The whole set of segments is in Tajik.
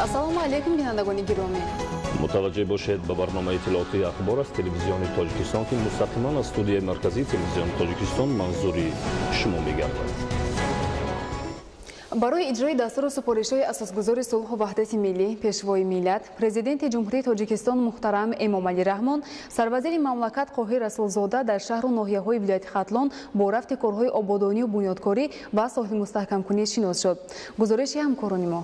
Ассалому алайкум, бинандагони гиромӣ. Мутаваҷҷеҳ бошед ба барномаи иттилоотии ахбор аз телевизиони Тоҷикистон, ки мустақиман аз студияи марказии телевизиони Тоҷикистон манзури шумо мегардад. Барои иҷрои дастуру супоришҳои асосгузори сулҳу ваҳдати миллӣ, пешвои миллат, президенти Ҷумҳурии Тоҷикистон муҳтарам Эмомалӣ Раҳмон, сарвазири мамлакат Қоҳир Расулзода дар шаҳру ноҳияҳои вилояти Хатлон бо рафти корҳои ободонию бунёдкорӣ ва соҳилмустаҳкамкунӣ шинос шуд. Гузориши ҳамкорони мо.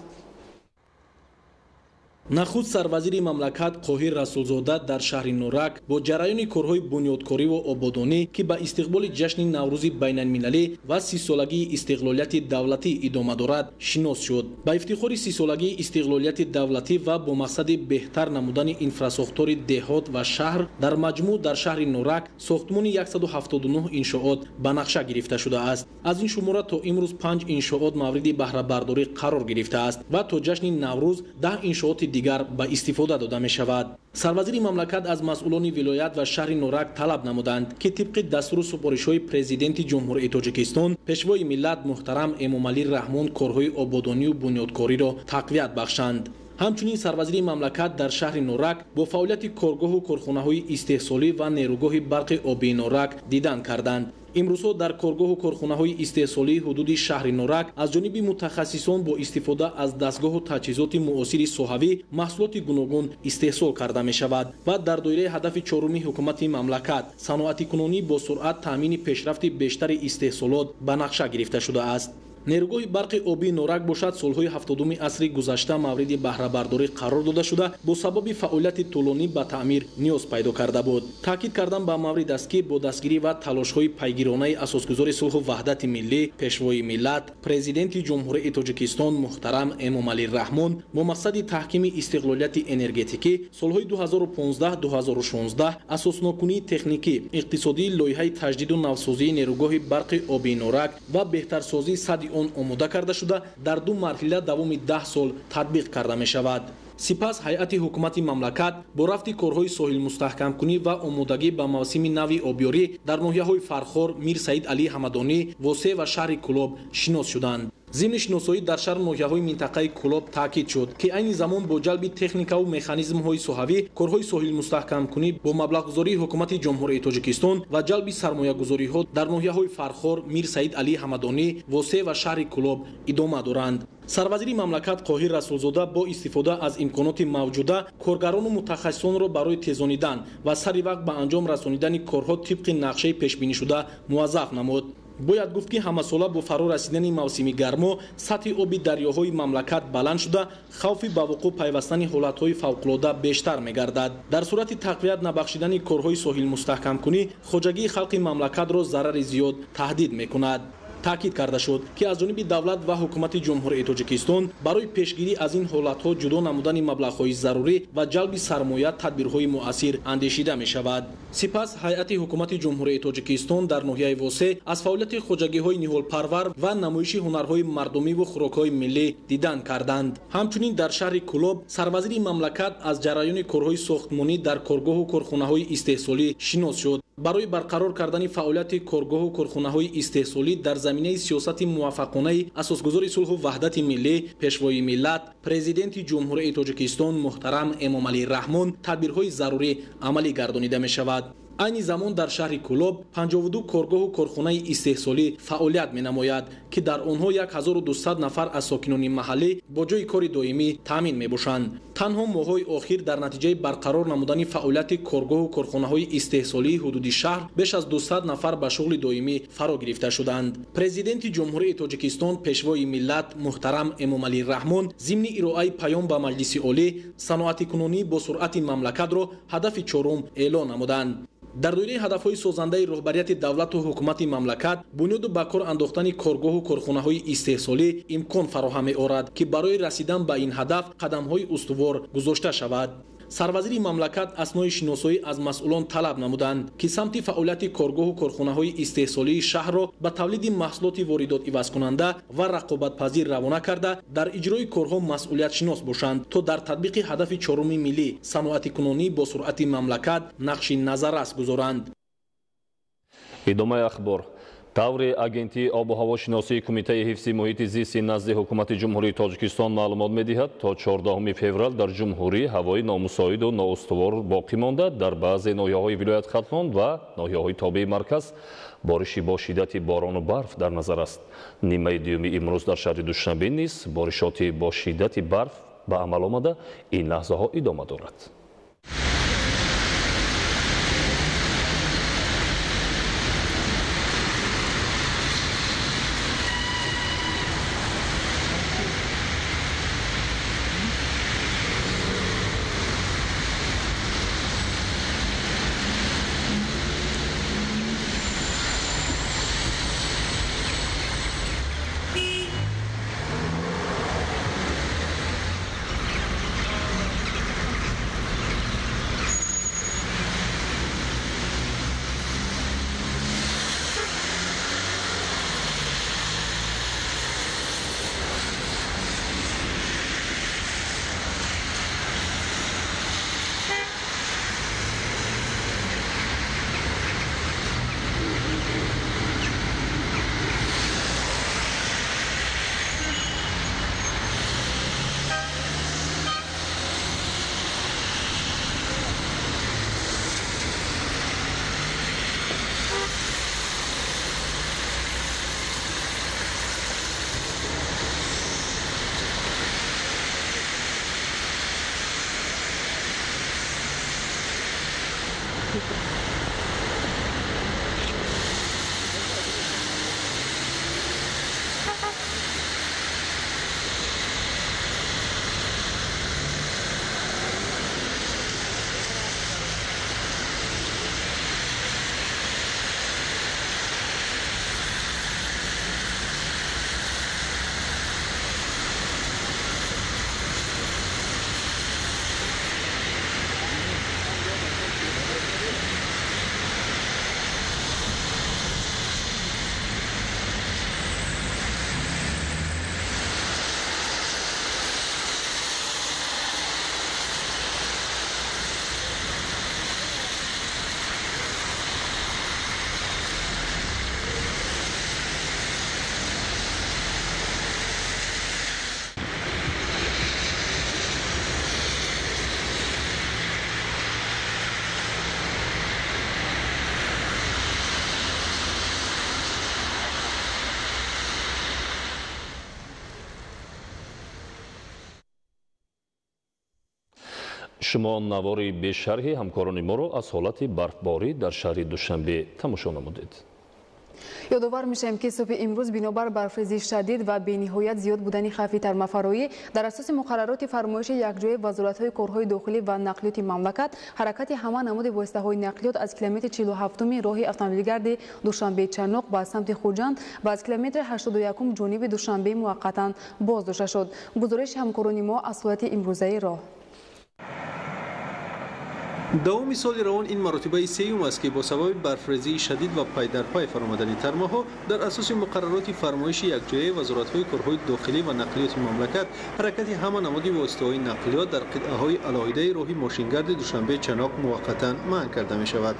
Нахуст сарвазири мамлакат Қоҳир Расулзода дар шаҳри Норак бо ҷараёни корҳои бунёдкориву ободонӣ, ки ба истиқболи ҷашни Наврӯзи байналмилалӣ ва 30-солагии истиқлолияти давлатӣ идома дорад, шинос шуд. Ба ифтихори 30-солагии истиқлолияти давлатӣ ва бо мақсади беҳтар намудани инфрасохтори деҳот ва шаҳр, дар маҷмӯъ дар шаҳри Норак сохтмони 179 иншоот ба нақша гирифта шудааст. Аз ин шумора то имрӯз 5 иншоот мавриди баҳрабардорӣ қарор гирифтааст ва то ҷашни Наврӯз 10 иншооти дигар ба истифода дода мешавад. Сарвазири мамлакат аз масъулони вилоят ва шаҳри Норак талаб намуданд, ки тибқи дастуру супоришҳои президенти Ҷумҳурии Тоҷикистон, пешвои миллат муҳтарам Эмомалӣ Раҳмон корҳои ободонию бунёдкориро тақвият бахшанд. Ҳамчунин сарвазири мамлакат дар шаҳри Норак бо фаъолияти коргоҳу корхонаҳои истеҳсолӣ ва нерӯгоҳи барқи обии Норак дидан карданд. Имрӯзҳо дар коргоҳу корхонаҳои истеҳсолии ҳудуди шаҳри Норак аз ҷониби мутахассисон бо истифода аз дастгоҳу таҷҳизоти муосири соҳавӣ маҳсулоти гуногун истеҳсол карда мешавад ва дар доираи ҳадафи чоруми ҳукумати мамлакат саноатикунонӣ бо суръат таъмини пешрафти бештари истеҳсолот ба нақша гирифта шудааст. Нерӯгоҳи барқи обии Норак бошад, солҳои 70-уми асри гузашта мавриди баҳрабардорӣ қарор дода шуда, бо сабаби фаъолияти тӯлонӣ ба таъмир ниёз пайдо карда буд. Таъкид кардан ба маврид аст, ки бо дастгирӣ ва талошҳои пайгиронаи асосгузори сулҳу ваҳдати миллӣ, пешвои миллат, президенти Ҷумҳурии Тоҷикистон муҳтарам Эмомалӣ Раҳмон бо мақсади таҳкими истиқлолияти энергетикӣ солҳои 2015-2016 асоснокунии техникӣ, иқтисодии лоиҳаи таҷдиду навсозии нерӯгоҳи барқи обии Норак ва беҳтарсозии садди он омода карда шуда, дар ду марҳила давоми 10 сол татбиқ карда мешавад. Сипас ҳайати ҳукумати мамлакат бо рафти корҳои соҳилмустаҳкамкунӣ ва омодагӣ ба мавсими нави обёрӣ дар ноҳияҳои Фархор, Мир Саид Алӣ Ҳамадонӣ, Восеъ ва шаҳри Кӯлоб шинос шуданд. Зимни шиносоӣ дар шаҳру ноҳияҳои минтақаи Кӯлоб таъкид шуд, ки айни замон бо ҷалби техникаву механизмҳои соҳавӣ корҳои соҳилмустаҳкамкунӣ бо маблағгузории ҳукумати Ҷумҳурии Тоҷикистон ва ҷалби сармоягузориҳо дар ноҳияҳои Фархор, Мир Саид Алӣ Ҳамадонӣ, Восеъ ва шаҳри Кӯлоб идома доранд. Сарвазири мамлакат Қоҳир Расулзода бо истифода аз имконоти мавҷуда коргарону мутахассисонро барои тезонидан ва сари вақт ба анҷом расонидани корҳо тибқи нақшаи пешбинишуда муваззаф намуд. Бояд гуфт, ки ҳамасола бо фаро расидани мавсими гармо сатҳи оби дарёҳои мамлакат баланд шуда, хавфи ба вуқӯъ пайвастани ҳолатҳои фавқулода бештар мегардад. Дар сурати тақвият набахшидани корҳои соҳилмустаҳкамкунӣ хоҷагии халқи мамлакатро зарари зиёд таҳдид мекунад. Таъкид карда шуд, ки аз ҷониби давлат ва ҳукумати Ҷумҳурии Тоҷикистон барои пешгирӣ аз ин ҳолатҳо ҷудо намудани маблағҳои зарурӣ ва ҷалби сармоя тадбирҳои муассир андешида мешавад. Сипас ҳайати ҳукумати Ҷумҳурии Тоҷикистон дар ноҳияи Восеъ аз фаъолияти хоҷагиҳои ниҳолпарвар ва намоиши ҳунарҳои мардумиву хӯрокҳои миллӣ дидан карданд. Ҳамчунин дар шаҳри Кӯлоб сарвазири мамлакат аз ҷараёни корҳои сохтмонӣ дар коргоҳу корхонаҳои истеҳсолӣ шинос шуд. Барои барқарор кардани фаъолияти коргоҳу корхонаҳои истеҳсолӣ дар заминаи сиёсати муваффақонаи асосгузори сулҳу ваҳдати миллӣ, пешвои миллат, президенти Ҷумҳурии Тоҷикистон муҳтарам Эмомалӣ Раҳмон тадбирҳои зарурӣ амалӣ гардонида мешавад. Айни замон дар шаҳри Кӯлоб 52 коргоҳу корхонаи истеҳсолӣ фаъолият менамояд, ки дар онҳо 1200 нафар аз сокинони маҳаллӣ бо ҷойи кори доимӣ таъмин мебошанд. Танҳо моҳҳои охир дар натиҷаи барқарор намудани фаъолияти коргоҳу корхонаҳои истеҳсолии ҳудуди шаҳр беш аз 200 нафар ба шуғли доимӣ фаро гирифта шуданд. Президенти Ҷумҳурии Тоҷикистон, пешвои миллат муҳтарам Эмомалӣ Раҳмон зимни ироаи паём ба Маҷлиси Олӣ саноатикунонӣ бо суръати мамлакатро ҳадафи чорум эълон намуданд. Дар доираи ҳадафҳои созандаи роҳбарияти давлату ҳукумати мамлакат бунёду ба кор андохтани коргоҳу корхонаҳои истеҳсолӣ имкон фароҳам меорад, ки барои расидан ба ин ҳадаф қадамҳои устувор гузошта шавад. Сарвазири мамлакат аснои шиносоӣ аз масъулон талаб намуданд, ки самти фаъолияти коргоҳу корхонаҳои истеҳсолии шаҳрро ба тавлиди маҳсулоти воридот ивазкунанда ва рақобатпазир равона карда, дар иҷрои корҳо масъулиятшинос бошанд, то дар татбиқи ҳадафи чоруми миллӣ саноатикунонӣ бо суръати мамлакат нақши назаррас гузоранд. Идомаи ахбор. Таври Агентии обу ҳавошиносии Кумитаи ҳифзи муҳити зисти назди Ҳукумати Ҷумҳурии Тоҷикистон маълумот медиҳад, то 14 феврал дар ҷумҳурӣ ҳавои номусоиду ноустувор боқӣ монда, дар баъзе ноҳияҳои вилоят Хатлон ва ноҳияҳои тобеи марказ бориши бо шиддати борону барф дар назар аст. Нимаи дуюми имрӯз дар шаҳри Душанбе низ боришоти бо шиддати барф ба амал омада, ин лаҳзаҳо идома дорад. Шумо навори бешарҳи ҳамкорони моро аз ҳолати барфборӣ дар шаҳри Душанбе тамошо намудед. Ёдовар мешавем, ки субҳи имрӯз бинобар барфрезии шадид ва бениҳоят зиёд будани хавфи тармафароӣ дар асоси муқаррароти фармоиши якҷояи вазоратҳои корҳои дохилӣ ва нақлиёти мамлакат ҳаракати ҳама намуди воситаҳои нақлиёт аз километри 47-уми роҳи автомобилгарди Душанбе-Чаноқ ба самти Хуҷанд ва аз километри 81 ҷониби Душанбе муваққатан боздошта шуд. Гузориши ҳамкорони мо аз ҳолати имрӯзаи роҳ. Давоми соли равон ин маротибаи сеюм аст, ки бо сабаби барфрезии шадид ва пайдарпай фаромадани тармаҳо дар асоси муқаррароти фармоиши якҷояи вазоратҳои корҳои дохилӣ ва нақлиёти мамлакат ҳаракати ҳама намуди воситаҳои нақлиёт дар қитъаҳои алоҳидаи роҳи мошингарди Душанбе-Чаноқ муваққатан манъ карда мешавад.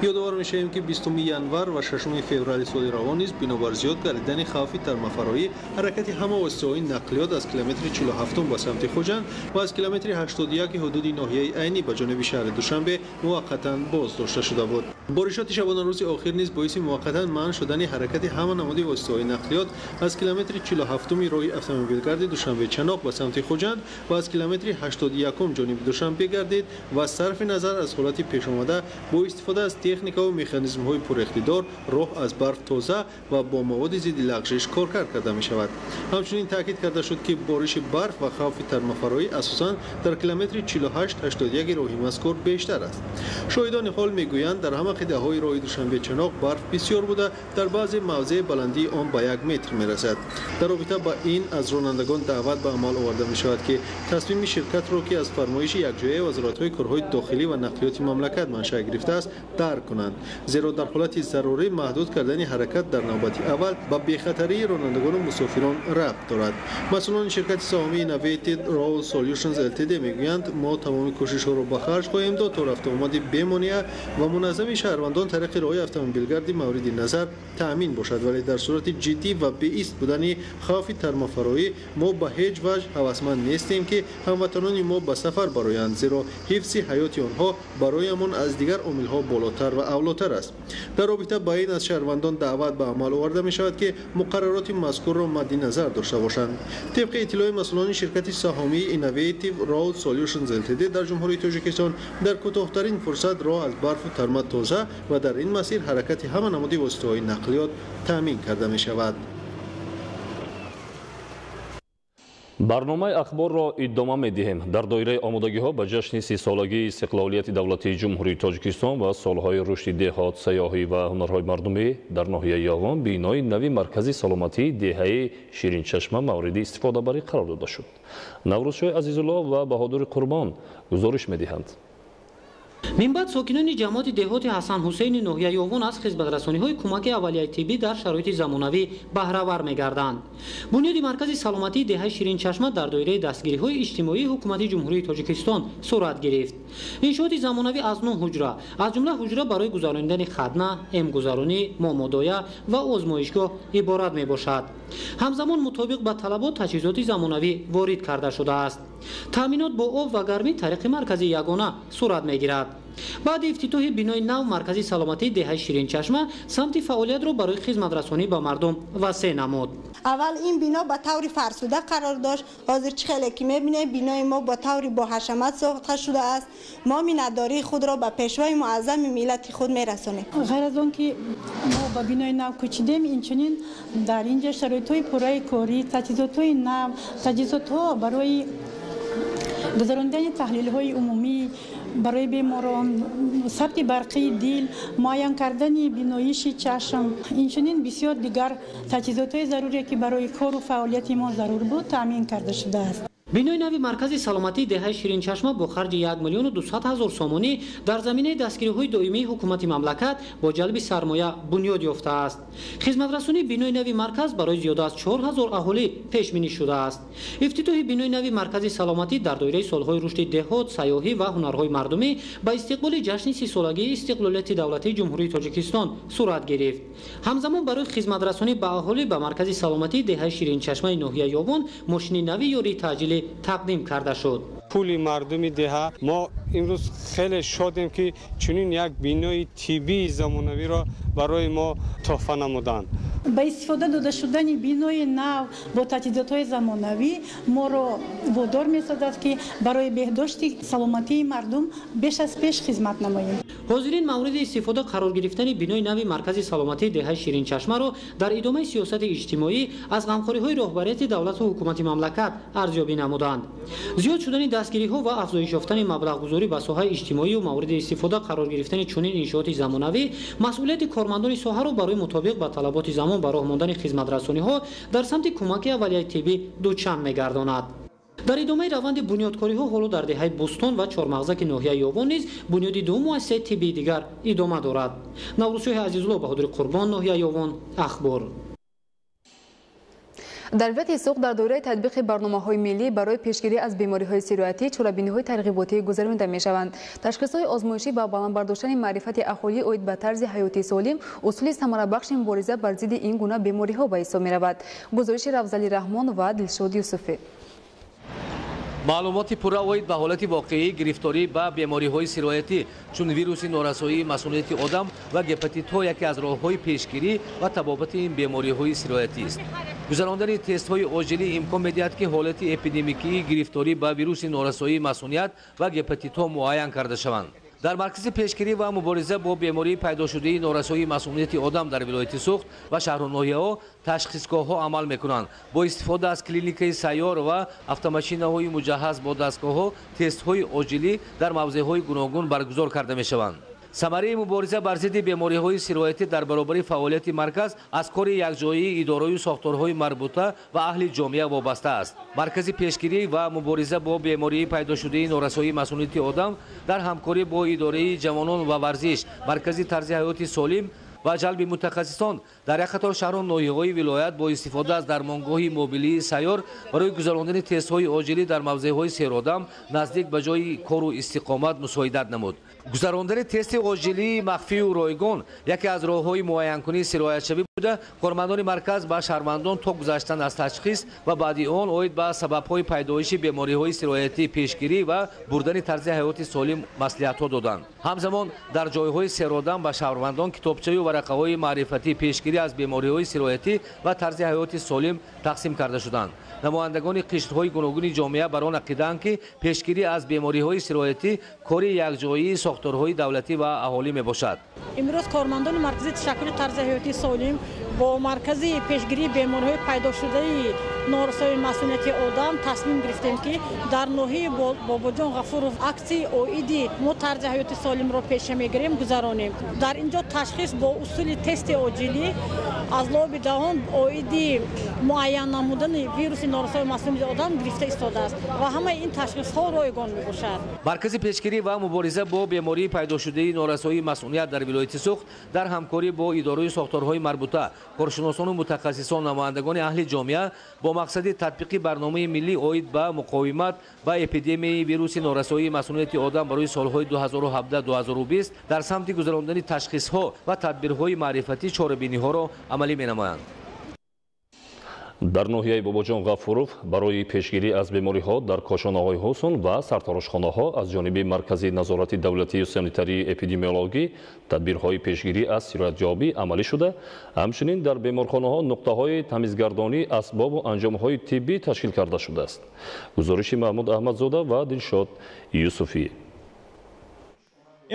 Ёдовар мешавем, ки 20 январ ва 6 феврали соли равон низ бинобар зиёд гардидани хавфи тармафароӣ ҳаракати ҳама воситаҳои нақлиёт аз километри 47 ба самти Хуҷанд ва аз километри 81 ҳудуди ноҳияи Айнӣ ба ҷониби шаҳри Душанбе муваққатан боздошта шуда буд. Боришоти шабонарӯзи охир низ боиси муваққатан манъ шудани ҳаракати ҳама намуди воситаҳои нақлиёт аз километри 47-уми роҳи автомобилгарди Душанбе-Чаноқ ба самти Хуҷанд ва аз километри 81 ҷониби Душанбе гардид ва сарфи назар аз ҳолати пешомада бо истифода аз техникаву механизмҳои пурэқтидор роҳ аз барф тоза ва бо маводи зидди лағжиш коркард карда мешавад. Ҳамчунин таъкид карда шуд, ки бориши барф ва хавфи тармафароӣ асосан дар километри 48-81 роҳи мазкур бештар бештар аст. Шоҳидони ҳол мегӯянд, дар ҳама қитъаҳои роҳи Душанбе-Чаноқ барф бисёр буда, дар баъзе мавзеъ баландии он ба 1 метр мерасад. Дар робита ба ин аз ронандагон даъват ба амал оварда мешавад, ки тасмими ширкатро, ки аз фармоиши якҷояи вазоратҳои корҳои дохилӣ ва нақлиёти мамлакат маншаъ гирифтааст, дарк кунанд, зеро дар ҳолати зарурӣ маҳдуд кардани ҳаракат дар навбати аввал ба бехатарии ронандагону мусофирон рабт дорад. Масъулони ширкати саҳомии Innovative Road Solutions Ltd мегӯянд, мо тамоми кӯшишҳоро ба харҷ хоҳем дод, то рафтуомади бемонеа ва муназзами шаҳрвандон тариқи роҳи автомобилгарди мавриди назар таъмин бошад, вале дар сурати ҷиддӣ ва беист будани хавфи тармафароӣ мо ба ҳеҷ ваҷҳ ҳавасманд нестем, ки ҳамватанони мо ба сафар бароянд, зеро ҳифзи ҳаёти онҳо бароямон аз дигар омилҳо болотар ва авлотар аст. Дар робита ба ин аз шаҳрвандон даъват ба амал оварда мешавад, ки муқаррароти мазкурро мадди назар дошта бошанд. Тибқи иттилои масъулони ширкати саҳомии Innovative Road Solutions Ltd дар Ҷумҳурии Тоҷикистон дар кӯтоҳтарин фурсат роҳ аз барфу тарма тоза ва дар ин масир ҳаракати ҳама намуди воситаҳои нақлиёт таъмин карда мешавад. Барномаи ахборро идома медиҳем. Дар доираи омодагиҳо ба ҷашни 30-солагии истиқлолияти давлатии Ҷумҳурии Тоҷикистон ва солҳои рушди деҳот, сайёҳӣ ва ҳунарҳои мардумӣ дар ноҳияи Ёвон бинои нави маркази саломатии деҳаи Ширинчашма мавриди истифодабарӣ қарор дода шуд. Наврӯзшоҳи Азизулло ва Баҳодури Қурбон гузориш медиҳанд. Минбаъд сокинони ҷамоати деҳоти Ҳасан Ҳусейни ноҳияи Ёвон аз хизматрасониҳои кӯмаки аввалияи тиббӣ дар шароити замонавӣ баҳравар мегарданд. Бунёди маркази саломатии деҳаи Ширинчашма дар доираи дастгириҳои иҷтимоии ҳукумати Ҷумҳурии Тоҷикистон сурат гирифт. Иншооти замонавӣ аз 9 ҳуҷра, аз ҷумла ҳуҷра барои гузаронидани хадна, эмгузаронӣ, момодоя ва озмоишгоҳ иборат мебошад. Ҳамзамон мутобиқ ба талабот таҷҳизоти замонавӣ ворид карда шудааст. Таъминот бо об ва гармӣ тариқи маркази ягона сурат мегирад. Баъди ифтитоҳи бинои нав маркази саломатии деҳаи Ширинчашма самти фаъолиятро барои хизматрасонӣ ба мардум васеъ намуд. Аввал ин бино ба таври фарсуда қарор дошт. Ҳозир чӣ хеле ки мебинем, бинои мо ба таври боҳашамат сохта шудааст. Мо миннатдории худро ба пешвои муаззами миллати худ мерасонем. Ғайр аз он ки мо ба бинои нав кӯчидем, инчунин дар инҷо шароитҳои пурраи корӣ, таҷҳизотҳои нав, таҷҳизотҳо барои гузарондани таҳлилҳои умумӣ барои беморон, сабти барқии дил, муайян кардани биноиши чашм, инчунин бисёр дигар таҷҳизотҳои заруре, ки барои кору фаъолияти мо зарур буд, таъмин карда шудааст. Бинои нави маркази саломатии деҳаи Ширинчашма бо харҷи 1 200 000 сомонӣ дар заминаи дастгириҳои доимии ҳукумати мамлакат бо ҷалби сармоя бунёд ёфтааст. Хизматрасонии бинои нави марказ барои зиёда аз 4000 аҳолӣ пешбинӣ шудааст. Ифтитоҳи бинои нави маркази саломатӣ дар доираи солҳои рушди деҳот, сайёҳӣ ва ҳунарҳои мардумӣ ба истиқболи ҷашни 30-солагии истиқлолияти давлатии Ҷумҳурии Тоҷикистон сурат гирифт. Ҳамзамон барои хизматрасонӣ ба аҳолӣ ба маркази саломатии деҳаи Ширинчашмаи ноҳияи Ёвон мошини нави ёрии таъҷилӣ тақдим карда шуд. Пули мардуми деҳа мо имрӯз хеле шодем, ки чунин як бинои тиббии замонавиро барои мо тӯҳфа намуданд. Ба истифода дода шудани бинои нав бо таҷҳизотҳои замонавӣ моро водор месозад, ки барои беҳдошти саломатии мардум беш аз пеш хизмат намоем. Ҳозирин мавриди истифода қарор гирифтани бинои нави маркази саломатии деҳаи Ширинчашмаро дар идомаи сиёсати иҷтимоӣ аз ғамхориҳои роҳбарияти давлату ҳукумати мамлакат арзёбӣ намуданд. Зиёд шудани дастгириҳо ва афзоиш ёфтани маблағгузорӣ ба соҳаи иҷтимоию мавриди истифода қарор гирифтани чунин иншооти замонавӣ масъулияти кормандони соҳаро барои мутобиқ ба талаботи замон ба роҳ мондани хизматрасониҳо дар самти кӯмаки аввалияи тиббӣ дучанд мегардонад. Дар идомаи раванди бунёдкориҳо ҳоло дар деҳаи Бӯстон ва Чормағзаки ноҳияи Ёвон низ бунёди ду муассисаи тиббии дигар идома дорад. Наврӯзшоҳи Азизулло, Баҳодури Қурбон, ноҳияи Ёвон, Ахбор. Дар вилояти Суғд дар доираи татбиқи барномаҳои миллӣ барои пешгирӣ аз бемориҳои сироятӣ чорабиниҳои тарғиботӣ гузаронида мешаванд. Ташхисҳои озмоишӣ ва баланд бардоштани маърифати аҳолӣ оид ба тарзи ҳаёти солим усули самарабахши мубориза бар зидди ин гуна бемориҳо ба ҳисоб меравад. Гузориши Рафзали Раҳмон ва Дилшод Юсуфӣ. Маълумоти пурра оид ба ҳолати воқеии гирифторӣ ба бемориҳои сироятӣ чун вируси норасоии масунияти одам ва гепатитҳо яке аз роҳҳои пешгирӣ ва табобати ин бемориҳои сироятист. Гузарондани тестҳои оҷилӣ имкон медиҳад, ки ҳолати эпидемикии гирифторӣ ба вируси норасоии масуният ва гепатитҳо муайян карда шаванд. Дар маркази пешгирӣ ва мубориза бо бемории пайдошудаи норасоии масъунияти одам дар вилояти Суғд ва шаҳру ноҳияҳо ташхисгоҳҳо амал мекунанд. Бо истифода аз клиникаи сайёр ва автомашинаҳои муҷаҳҳаз бо дастгоҳҳо тестҳои оҷилӣ дар мавзеъҳои гуногун баргузор карда мешаванд. Самараи мубориза бар зидди бемориҳои сироятӣ дар баробари фаъолияти марказ аз кори якҷоии идораю сохторҳои марбута ва аҳли ҷомеа вобаста аст. Маркази пешгирӣ ва мубориза бо бемории пайдошудаи норасоии масъунияти одам дар ҳамкорӣ бо идораи ҷавонон ва варзиш, маркази тарзи ҳаёти солим ва ҷалби мутахассисон дар як қатор шаҳру ноҳияҳои вилоят бо истифода аз дармонгоҳи мобилии сайёр барои гузарондани тестҳои оҷилӣ дар мавзеъҳои серодам наздик ба ҷои кору истиқомат мусоидат намуд. Гузарондани тести оҷилии махфию ройгон яке аз роҳҳои муайянкунии сироятшавӣ буда, кормандони марказ ба шаҳрвандон то гузаштан аз ташхис ва баъди он оид ба сабабҳои пайдоиши бемориҳои сироятӣ, пешгирӣ ва бурдани тарзи ҳаёти солим маслиҳатҳо доданд. Ҳамзамон дар ҷойҳои серодам ба шаҳрвандон китобчаю варақаҳои маърифатӣ, пешгирӣ аз бемориҳои сироятӣ ва тарзи ҳаёти солим тақсим карда шуданд. Намояндагони қишрҳои гуногуни ҷомеа бар он ақидаанд, ки пешгирӣ аз бемориҳои сироятӣ кори якҷоии сохторҳои давлатӣ ва аҳолӣ мебошад. Имрӯз кормандони маркази ташаккули тарзи ҳаёти солим бо маркази пешгирии бемориҳои пайдошудаи норасоии масъунияти одам тасмим гирифтем, ки дар ноҳияи Бобоҷон Ғафуров аксияи оиди мо тарзи ҳаёти солимро пеша мегирем гузаронем. Дар ин ҷо ташхис бо усули тести оҷилӣ аз лоби даҳон оиди муайян намудани вируси норасоии масъунияти одам гирифта истодааст ва ҳамаи ин ташхисҳо ройгон мебошад. Маркази пешгирӣ ва мубориза бо бемории пайдошудаи норасоии масъуният дар вилояти Суғд дар ҳамкорӣ бо идораи сохторҳои марбута, коршиносону мутахассисон, намояндагони аҳли ҷомеа бо мақсади татбиқи барномаи миллӣ оид ба муқовимат ба эпидемияи вируси норасоии масъунияти одам барои солҳои 2017-2020 дар самти гузарондани ташхисҳо ва тадбирҳои маърифатӣ чорабиниҳоро амалӣ менамоянд. Дар ноҳияи Бобоҷон Ғафуров барои пешгирӣ аз бемориҳо дар кошонаҳои ҳусн ва сартарошхонаҳо аз ҷониби Маркази назорати давлатии санитарии эпидемиологӣ тадбирҳои пешгирӣ аз сироятёбӣ амалӣ шуда, ҳамчунин дар беморхонаҳо нуқтаҳои тамизгардонӣ асбобу анҷомҳои тиббӣ ташкил карда шудааст. Гузориши Маҳмуд Аҳмадзода ва Дилшод Юсуфӣ.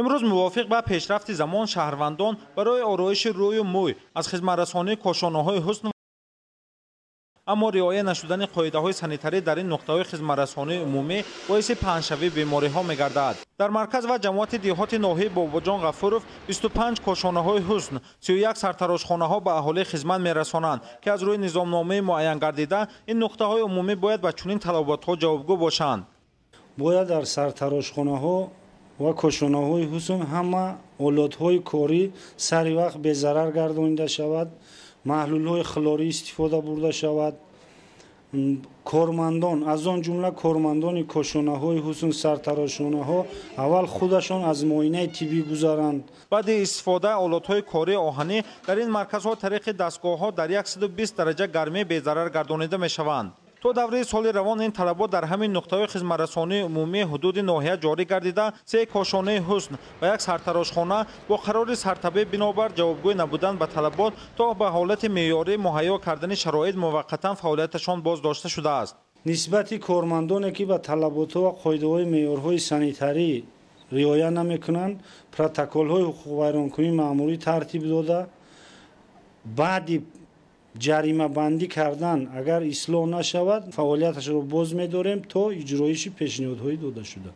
Имрӯз мувофиқ ба пешрафти замон шаҳрвандон барои ороиши рӯю мӯй аз хизматрасонии кошонаҳои ҳусн, аммо риоя нашудани қоидаҳои санитарӣ дар ин нуқтаҳои хизматрасонии умумӣ боиси паҳншавии бемориҳо мегардад. Дар марказ ва ҷамоати деҳоти ноҳияи Бобоҷон Ғафуров 25 кошонаҳои ҳусн, 31 сартарошхонаҳо ба аҳолӣ хизмат мерасонанд, ки аз рӯи низомномаи муайян гардида ин нуқтаҳои умумӣ бояд ба чунин талаботҳо ҷавобгӯ бошанд. Бояд дар сартарошхонаҳо ва кошонаҳои ҳусн ҳама олотҳои корӣ сари вақт безарар гардонида шавад, маҳлулҳои хлорӣ истифода бурда шавад. Кормандон, аз он ҷумла кормандони кошонаҳои ҳусн, сартарошонаҳо аввал худашон аз муоинаи тиббӣ гузаранд. Баъди истифодаи олотҳои кории оҳанӣ дар ин марказҳо тариқи дастгоҳҳо дар 120 дараҷа гармӣ безарар гардонида мешаванд. То давраи соли равон ин талабот дар ҳамин нуқтаҳои хизматрасонии умумии ҳудуди ноҳия ҷорӣ гардида, 3 кошонаи ҳусн ва як сартарошхона бо қарори сартабиб бинобар ҷавобгӯй набудан ба талабот то ба ҳолати меъёрӣ муҳайё кардани шароит муваққатан фаъолияташон боздошта шудааст. Нисбати кормандоне ки ба талаботҳо ва қоидаҳои меъёрҳои санитарӣ риоя намекунанд, протоколҳои ҳуқуқвайронкунии маъмурӣ тартиб дода, баъди ҷаримабандӣ кардан агар ислоҳ нашавад, фаъолияташро боз медорем то иҷроиши пешниҳодҳои додашуда.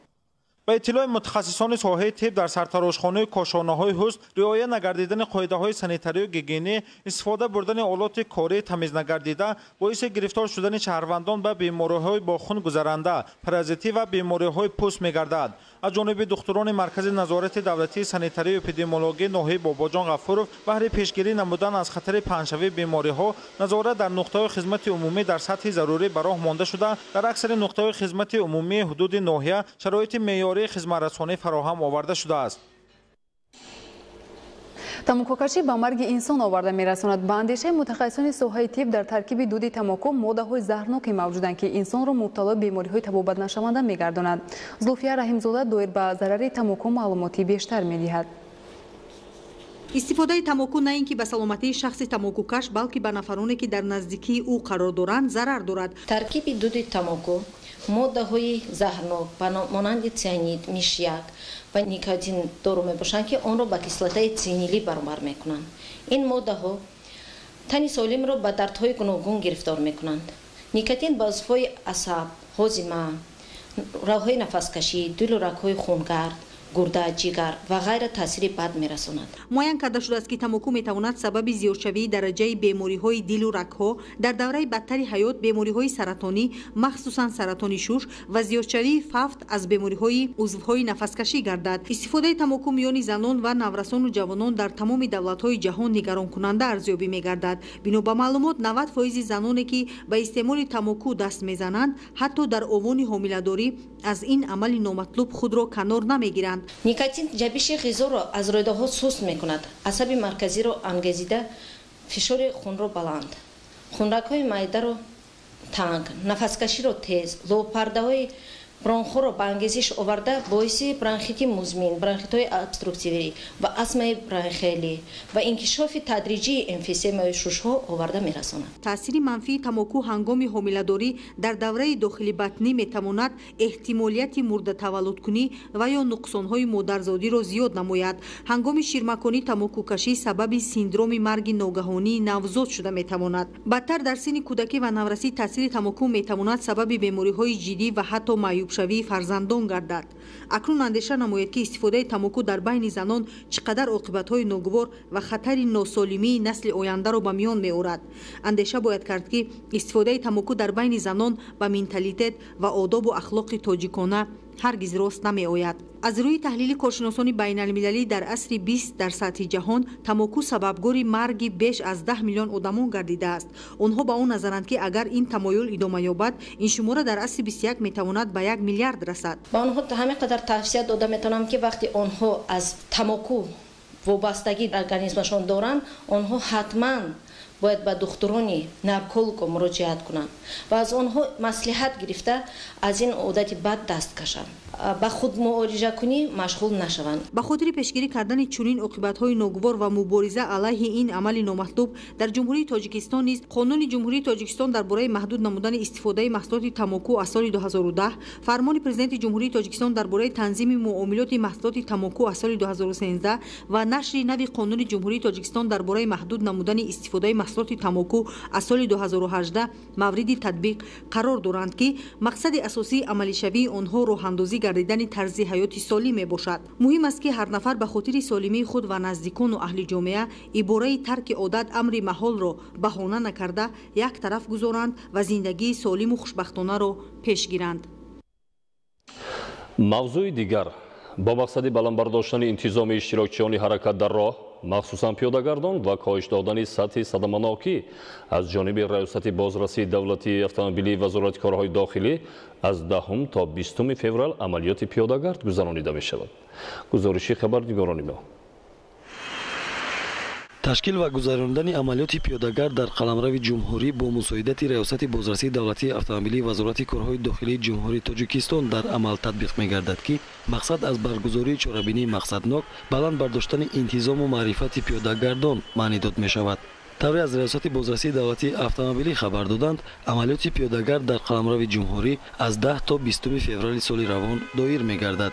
Ба иттилои мутахассисони соҳаи тиб дар сартарошхонаи кошонаҳои ҳусн риоя нагардидани қоидаҳои санитарию гигиенӣ, истифода бурдани олоти кории тамизнагардида боиси гирифтор шудани шаҳрвандон ба бемориҳои бо хун гузаранда, паразитӣ ва бемориҳои пӯст мегардад. Аз ҷониби духтурони Маркази назорати давлатии санитарию эпидемиологии ноҳияи Бобоҷон Ғафуров баҳри пешгирӣ намудан аз хатари паҳншавии бемориҳо назорат дар нуқтаҳои хизмати умумӣ дар сатҳи зарурӣ ба роҳ монда шуда, дар аксари нуқтаҳои хизмати умумии ҳудуди ноҳия шароити меъёрии хизматрасонӣ фароҳам оварда шудааст. Тамокукашӣ ба марги инсон оварда мерасонад. Ба андешаи мутахассисони соҳаи тиб дар таркиби дуди тамоку моддаҳои заҳрноке мавҷуданд, ки инсонро мубтало бемориҳои табобатнашаванда мегардонад. Зулфия Раҳимзода доир ба зарари тамоку маълумоти бештар медиҳад. Истифодаи тамоку на ин ки ба саломатии шахси тамокукаш, балки ба нафароне ки дар наздикии ӯ қарор доранд, зарар дорад. Таркиби дуди тамоку Моддаҳои заҳрнок ба монанди цианид, мишяк ва никотин дору мебошанд, ки онро ба кислотаи цианилӣ баробар мекунанд. Ин моддаҳо тани солимро ба дардҳои гуногун гирифтор мекунанд. Никотин ба узвҳои асаб, ҳозима, роҳҳои нафаскашӣ, дилу рагҳои хунгард, гурда, ҷигар ва ғайра таъсири бад мерасонад. Муайян карда шудааст, ки тамоку метавонад сабаби зиёдшавии дараҷаи бемориҳои дилу рагҳо, дар давраи бадтари ҳаёт бемориҳои саратонӣ, махсусан саратони шуш ва зиёдшавии фавт аз бемориҳои узвҳои нафаскашӣ гардад. Истифодаи тамоку миёни занон ва наврасону ҷавонон дар тамоми давлатҳои ҷаҳон нигаронкунанда арзёбӣ мегардад. Бино ба маълумот, 90% заноне, ки ба истеъмоли тамоку даст мезананд, ҳатто дар овони ҳомиладорӣ аз ин амали номатлуб худро канор намегиранд. Никотин ҷабиши ғизоро аз рӯйдаҳо суст мекунад, асаби марказиро ангезида фишори хунро баланд, хунрагҳои майдаро танг, нафаскаширо тез, лобпардаҳои бронхҳоро ба ангезиш оварда боиси бронхити музмин, бронхитҳои обструктивӣ ва астмаи бронхиалӣ ва инкишофи тадриҷии эмфисемаи шушҳо оварда мерасонад. Таъсири манфии тамоку ҳангоми ҳомиладорӣ дар давраи дохилибатнӣ метавонад эҳтимолияти мурдатаваллудкунӣ ва ё нуқсонҳои модарзодиро зиёд намояд. Ҳангоми ширмаконӣ тамокукашӣ сабаби синдроми марги ногаҳонии навзод шуда метавонад. Бадтар дар синни кӯдакӣ ва наврасӣ таъсири тамоку метавонад сабаби бемориҳои ҷиддӣ ва ҳатто маъюбшавии фарзандон гардад. Акнун андеша намояд, ки истифодаи тамоку дар байни занон чӣ қадар оқибатҳои ногувор ва хатари носолимии насли ояндаро ба миён меорад. Андеша бояд кард, ки истифодаи тамоку дар байни занон ба менталитет ва одобу ахлоқи тоҷикона ҳаргиз рост намеояд. Аз рӯи таҳлили коршиносони байналмилалӣ дар асри 20 дар сатҳи ҷаҳон тамоку сабабгори марги беш аз 10 миллион одамон гардидааст. Онҳо ба он назаранд, ки агар ин тамоюл идома ёбад, ин шумора дар асри 21 метавонад ба 1 миллиард расад. Ба онҳо ҳамин қадар тавсия дода метавонам, ки вақте онҳо аз тамоку вобастагӣ организмашон доранд, онҳо ҳатман бояд ба духтурони нарколого муроҷиат кунанд ва аз онҳо маслиҳат гирифта аз ин одати бад даст кашанд, ба худмуолиҷакунӣ машғул нашаванд. Ба хотири пешгирӣ кардани чунин оқибатҳои ногувор ва мубориза алайҳи ин амали номатлуб дар Ҷумҳурии Тоҷикистон низ Қонуни Ҷумҳурии Тоҷикистон дар бораи маҳдуд намудани истифодаи маҳсулоти тамоку аз соли 2010, Фармони Президенти Ҷумҳурии Тоҷикистон дар бораи танзими муомилоти маҳсулоти тамоку аз соли 2013 ва нашри нави Қонуни Ҷумҳурии Тоҷикистон дар бораи маҳдуд намудани истифодаи маҳсулоти тамоку аз соли 2018 мавриди татбиқ қарор доранд, ки мақсади асосии амалишавии онҳо роҳандозӣ гардидани тарзи ҳаёти солим мебошад. Муҳим аст, ки ҳар нафар ба хотири солимии худ ва наздикону аҳли ҷомеа ибораи тарки одат амри маҳолро баҳона накарда як тараф гузоранд ва зиндагии солиму хушбахтонаро пеш гиранд. Мавзӯи дигар. Бо мақсади баланд бардоштани интизоми иштирокчиёни ҳаракат дар роҳ, махсусан пиёдагардон ва коҳиш додани сатҳи садаманокӣ аз ҷониби Раёсати бозрасии давлатии автомобилии Вазорати корҳои дохилӣ аз 10 то 20 феврал амалиёти пиёдагард гузаронида мешавад. Гузориши хабарнигорони мо. Ташкил ва гузарондани амалиёти пиёдагард дар қаламрави ҷумҳурӣ бо мусоидати Раёсати бозрасии давлатии автомобилии Вазорати корҳои дохилии Ҷумҳурии Тоҷикистон дар амал татбиқ мегардад, ки мақсад аз баргузории чорабинии мақсаднок баланд бардоштани интизому маърифати пиёдагардон маънӣ дод мешавад. Тавре аз Раёсати бозрасии давлатии автомобилӣ хабар доданд, амалиёти пиёдагард дар қаламрави ҷумҳурӣ аз 10 то 20 феврали соли равон доир мегардад.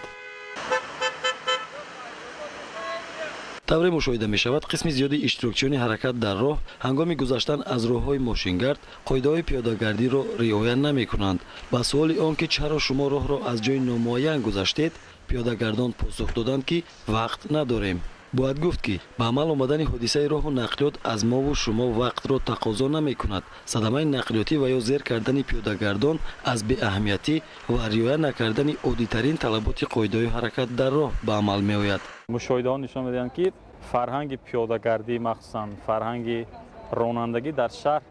Тавре мушоҳида мешавад, қисми зиёди иштирокчиёни ҳаракат дар роҳ ҳангоми гузаштан аз роҳҳои мошингард қоидаҳои пиёдагардиро риоя намекунанд. Ба суоли он ки чаро шумо роҳро аз ҷои номуайян гузаштед, пиёдагардон посух доданд, ки вақт надорем. Бояд гуфт, ки ба амал омадани ҳодисаи роҳу нақлиёт аз мову шумо вақтро тақозо намекунад. Садамаи нақлиётӣ ва ё зер кардани пиёдагардон аз беаҳамиятӣ ва риоя накардани оддитарин талаботи қоидаҳои ҳаракат дар роҳ ба амал меояд. Мушоҳидаҳо нишон медиҳанд, ки фарҳанги пиёдагардӣ, махсусан фарҳанги ронандагӣ дар шаҳр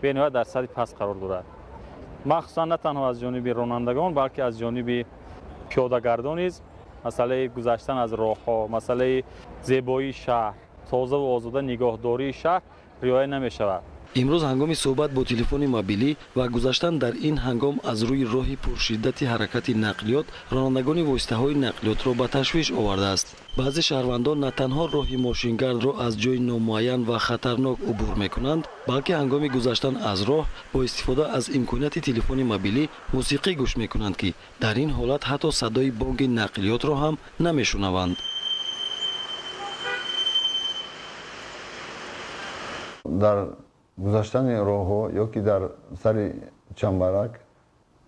бениҳоят дар сатҳи паст қарор дорад. Махсусан на танҳо аз ҷониби ронандагон, балки аз ҷониби пиёдагардон низ масъалаи гузаштан аз роҳҳо, масъалаи зебоии шаҳр, тозаву озода нигоҳдории шаҳр риоя намешавад. Имрӯз ҳангоми суҳбат бо телефони мобилӣ ва гузаштан дар ин ҳангом аз рӯи роҳи пуршиддати ҳаракати нақлиёт ронандагони воситаҳои нақлиётро ба ташвиш овардааст. Баъзе шаҳрвандон на танҳо роҳи мошингардро аз ҷои номуайян ва хатарнок убур мекунанд, балки ҳангоми гузаштан аз роҳ бо истифода аз имконияти телефони мобилӣ мусиқӣ гӯш мекунанд, ки дар ин ҳолат ҳатто садои бонги нақлиётро ҳам намешунаванд. Дар гузаштани роҳҳо ё ки дар сари чамбарак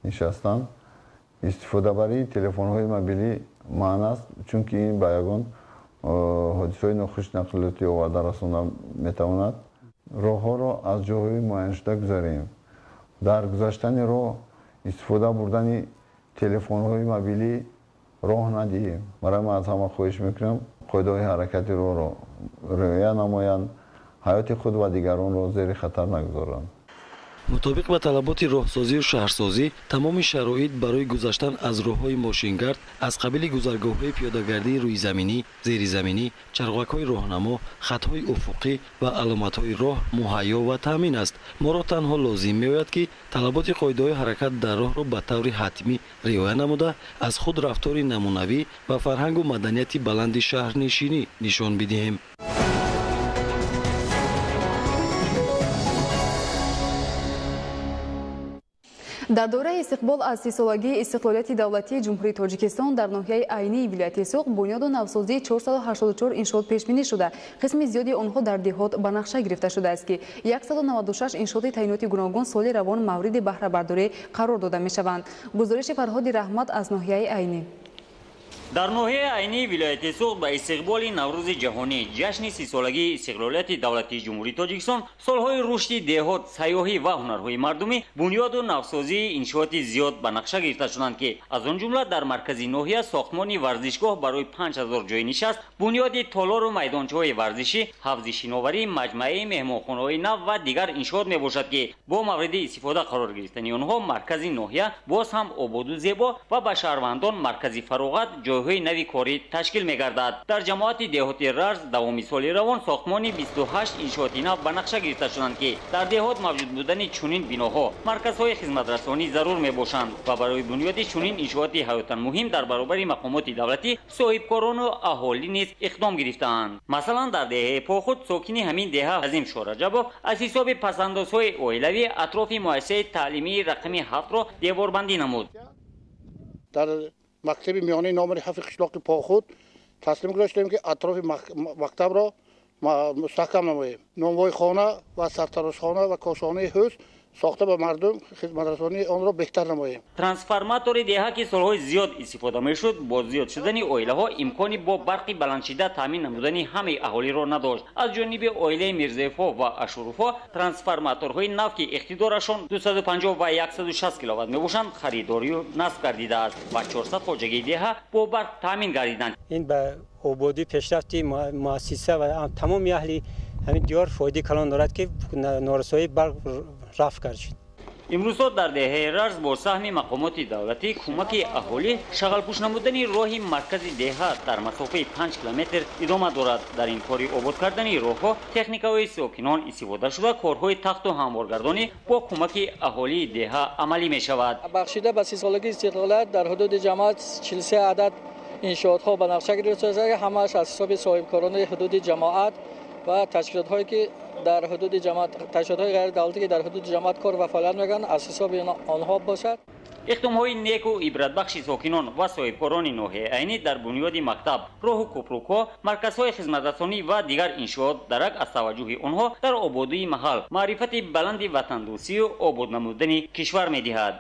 нишастан истифодабарии телефонҳои мобилӣ маъна аст, чунки ин ба ягон ҳодисаҳои нохуши нақлиётӣ оварда расонда метавонад. Роҳҳоро аз ҷойҳои муайяншуда гузарем. Дар гузаштани роҳ истифода бурдани телефонҳои мобилӣ роҳ надиҳем. Барои ман аз ҳама хоҳиш мекунам, қоидаҳои ҳаракати роҳро риоя намоянд, ҳаёти худ ва дигаронро зери хатар нагузоранд. Мутобиқ ба талаботи роҳсозию шаҳрсозӣ, тамоми шароит барои гузаштан аз роҳҳои мошингард аз қабили гузаргоҳҳои пиёдагардии рӯизаминӣ, зеризаминӣ, чарғакҳои роҳнамо, хатҳои уфуқӣ ва аломатҳои роҳ муҳайё ва таъмин аст. Моро танҳо лозим меояд, ки талаботи қоидаҳои ҳаракат дар роҳро ба таври ҳатмӣ риоя намуда, аз худ рафтори намунавӣ ва фарҳангу маданияти баланди шаҳрнишинӣ нишон бидиҳем. Дар доираи истиқбол аз 30-солагии истиқлолияти давлатии Ҷумҳурии Тоҷикистон дар ноҳияи Айнии вилояти Суғд бунёду навсозии 484 иншоот пешбинӣ шуда, қисми зиёди онҳо дар деҳот ба нақша гирифта шудааст, ки 196 иншооти таъиноти гуногун соли равон мавриди баҳрабардорӣ қарор дода мешаванд. Гузориши Фарҳоди Раҳмат аз ноҳияи Айнӣ. Дар ноҳияи Айнии вилояти Суғд ба истиқболи Наврӯзи ҷаҳонӣ, ҷашни 30-солагии истиқлолияти давлатии Ҷумҳурии Тоҷикистон, солҳои рушди деҳот, сайёҳӣ ва ҳунарҳои мардумӣ, бунёду навсозии иншооти зиёд ба нақша гирифта шуданд, ки аз он ҷумла дар маркази ноҳия сохтмони варзишгоҳ барои 5000 ҷойи нишаст, бунёди толору майдончаҳои варзишӣ, ҳавзи шиноварӣ, маҷмӯаи меҳмонхонаҳои нав ва дигар иншоот мебошад, ки бо мавриди истифода қарор гирифтани онҳо маркази ноҳия боз ҳам ободу зебо ва ба шаҳрвандон маркази фароғат, ҷойҳои нави корӣ ташкил мегардад. Дар ҷамоати деҳоти Рарз давоми соли равон сохтмони 28 иншооти нав ба нақша гирифта шуданд, ки дар деҳот мавҷуд будани чунин биноҳо марказҳои хизматрасонӣ зарур мебошанд ва барои бунёди чунин иншооти ҳаётан муҳим дар баробари мақомоти давлатӣ соҳибкорону аҳолӣ низ иқдом гирифтаанд. Масалан, дар деҳаи Похуд сокини ҳамин деҳа Азим Шораҷабов аз ҳисоби пасандозҳои оилавӣ атрофи муассисаи таълимии рақами 7-ро деворбандӣ намуд. Дар мактаби миёнаи номери 7 қишлоқи Похуд таслим гузоштем, ки атрофи мактабро мустаҳкам намоем. Нонвойхона ва сартарошхона ва кошонаи ҳӯз сохта ба мардум хизматрасонии онро беҳтар намоем. Трансформатори деҳа, ки солҳои зиёд истифода мешуд, бо зиёд шудани оилаҳо имкони бо барқи баландшиддат таъмин намудани ҳамаи аҳолиро надошт. Аз ҷониби оилаи Мирзоевҳо ва Ашуровҳо трансформаторҳои нав, ки иқтидорашон 250 ва 160 киловатт мебошанд, харидорию насб гардидааст ва 400 хоҷагии деҳа бо барқ таъмин гардиданд. Ин ба ободӣ, пешрафти муассиса ва тамоми аҳли ҳамин диёр фоидаи калон дорад, ки норасоии барқ рафъ кард шуд. Имрӯзҳо дар деҳаи Рарз бо саҳми мақомоти давлатӣ кӯмаки аҳолӣ шағалпӯш намудани роҳи маркази деҳа дар масофаи 5 километр идома дорад. Дар ин кори обод кардани роҳҳо техникаҳои сокинон истифода шуда, корҳои тахту ҳамворгардонӣ бо кӯмаки аҳолии деҳа амалӣ мешавад. Бахшида ба 30-солагии истиқлолият дар ҳудуди ҷамоат 43 адад иншоотҳо ба нақша гирифта шуда, ҳамааш аз ҳисоби соҳибкорони ҳудуди ҷамоат ва ташкилотҳое ки дар ҳудуди ҷамоат, ташкилотҳои ғайридавлатӣ ки дар ҳудуди ҷамоат кор ва фаъолият мекунанд, аз ҳисоби онҳо бошад. Иқдомҳои неку ибратбахши сокинон ва соҳибкорони ноҳияи Айнӣ дар бунёди мактаб, роҳу кӯпрукҳо, марказҳои хизматрасонӣ ва дигар иншоот дарак аз таваҷҷӯҳи онҳо дар ободии маҳал, маърифати баланди ватандӯстию обод намудани кишвар медиҳад.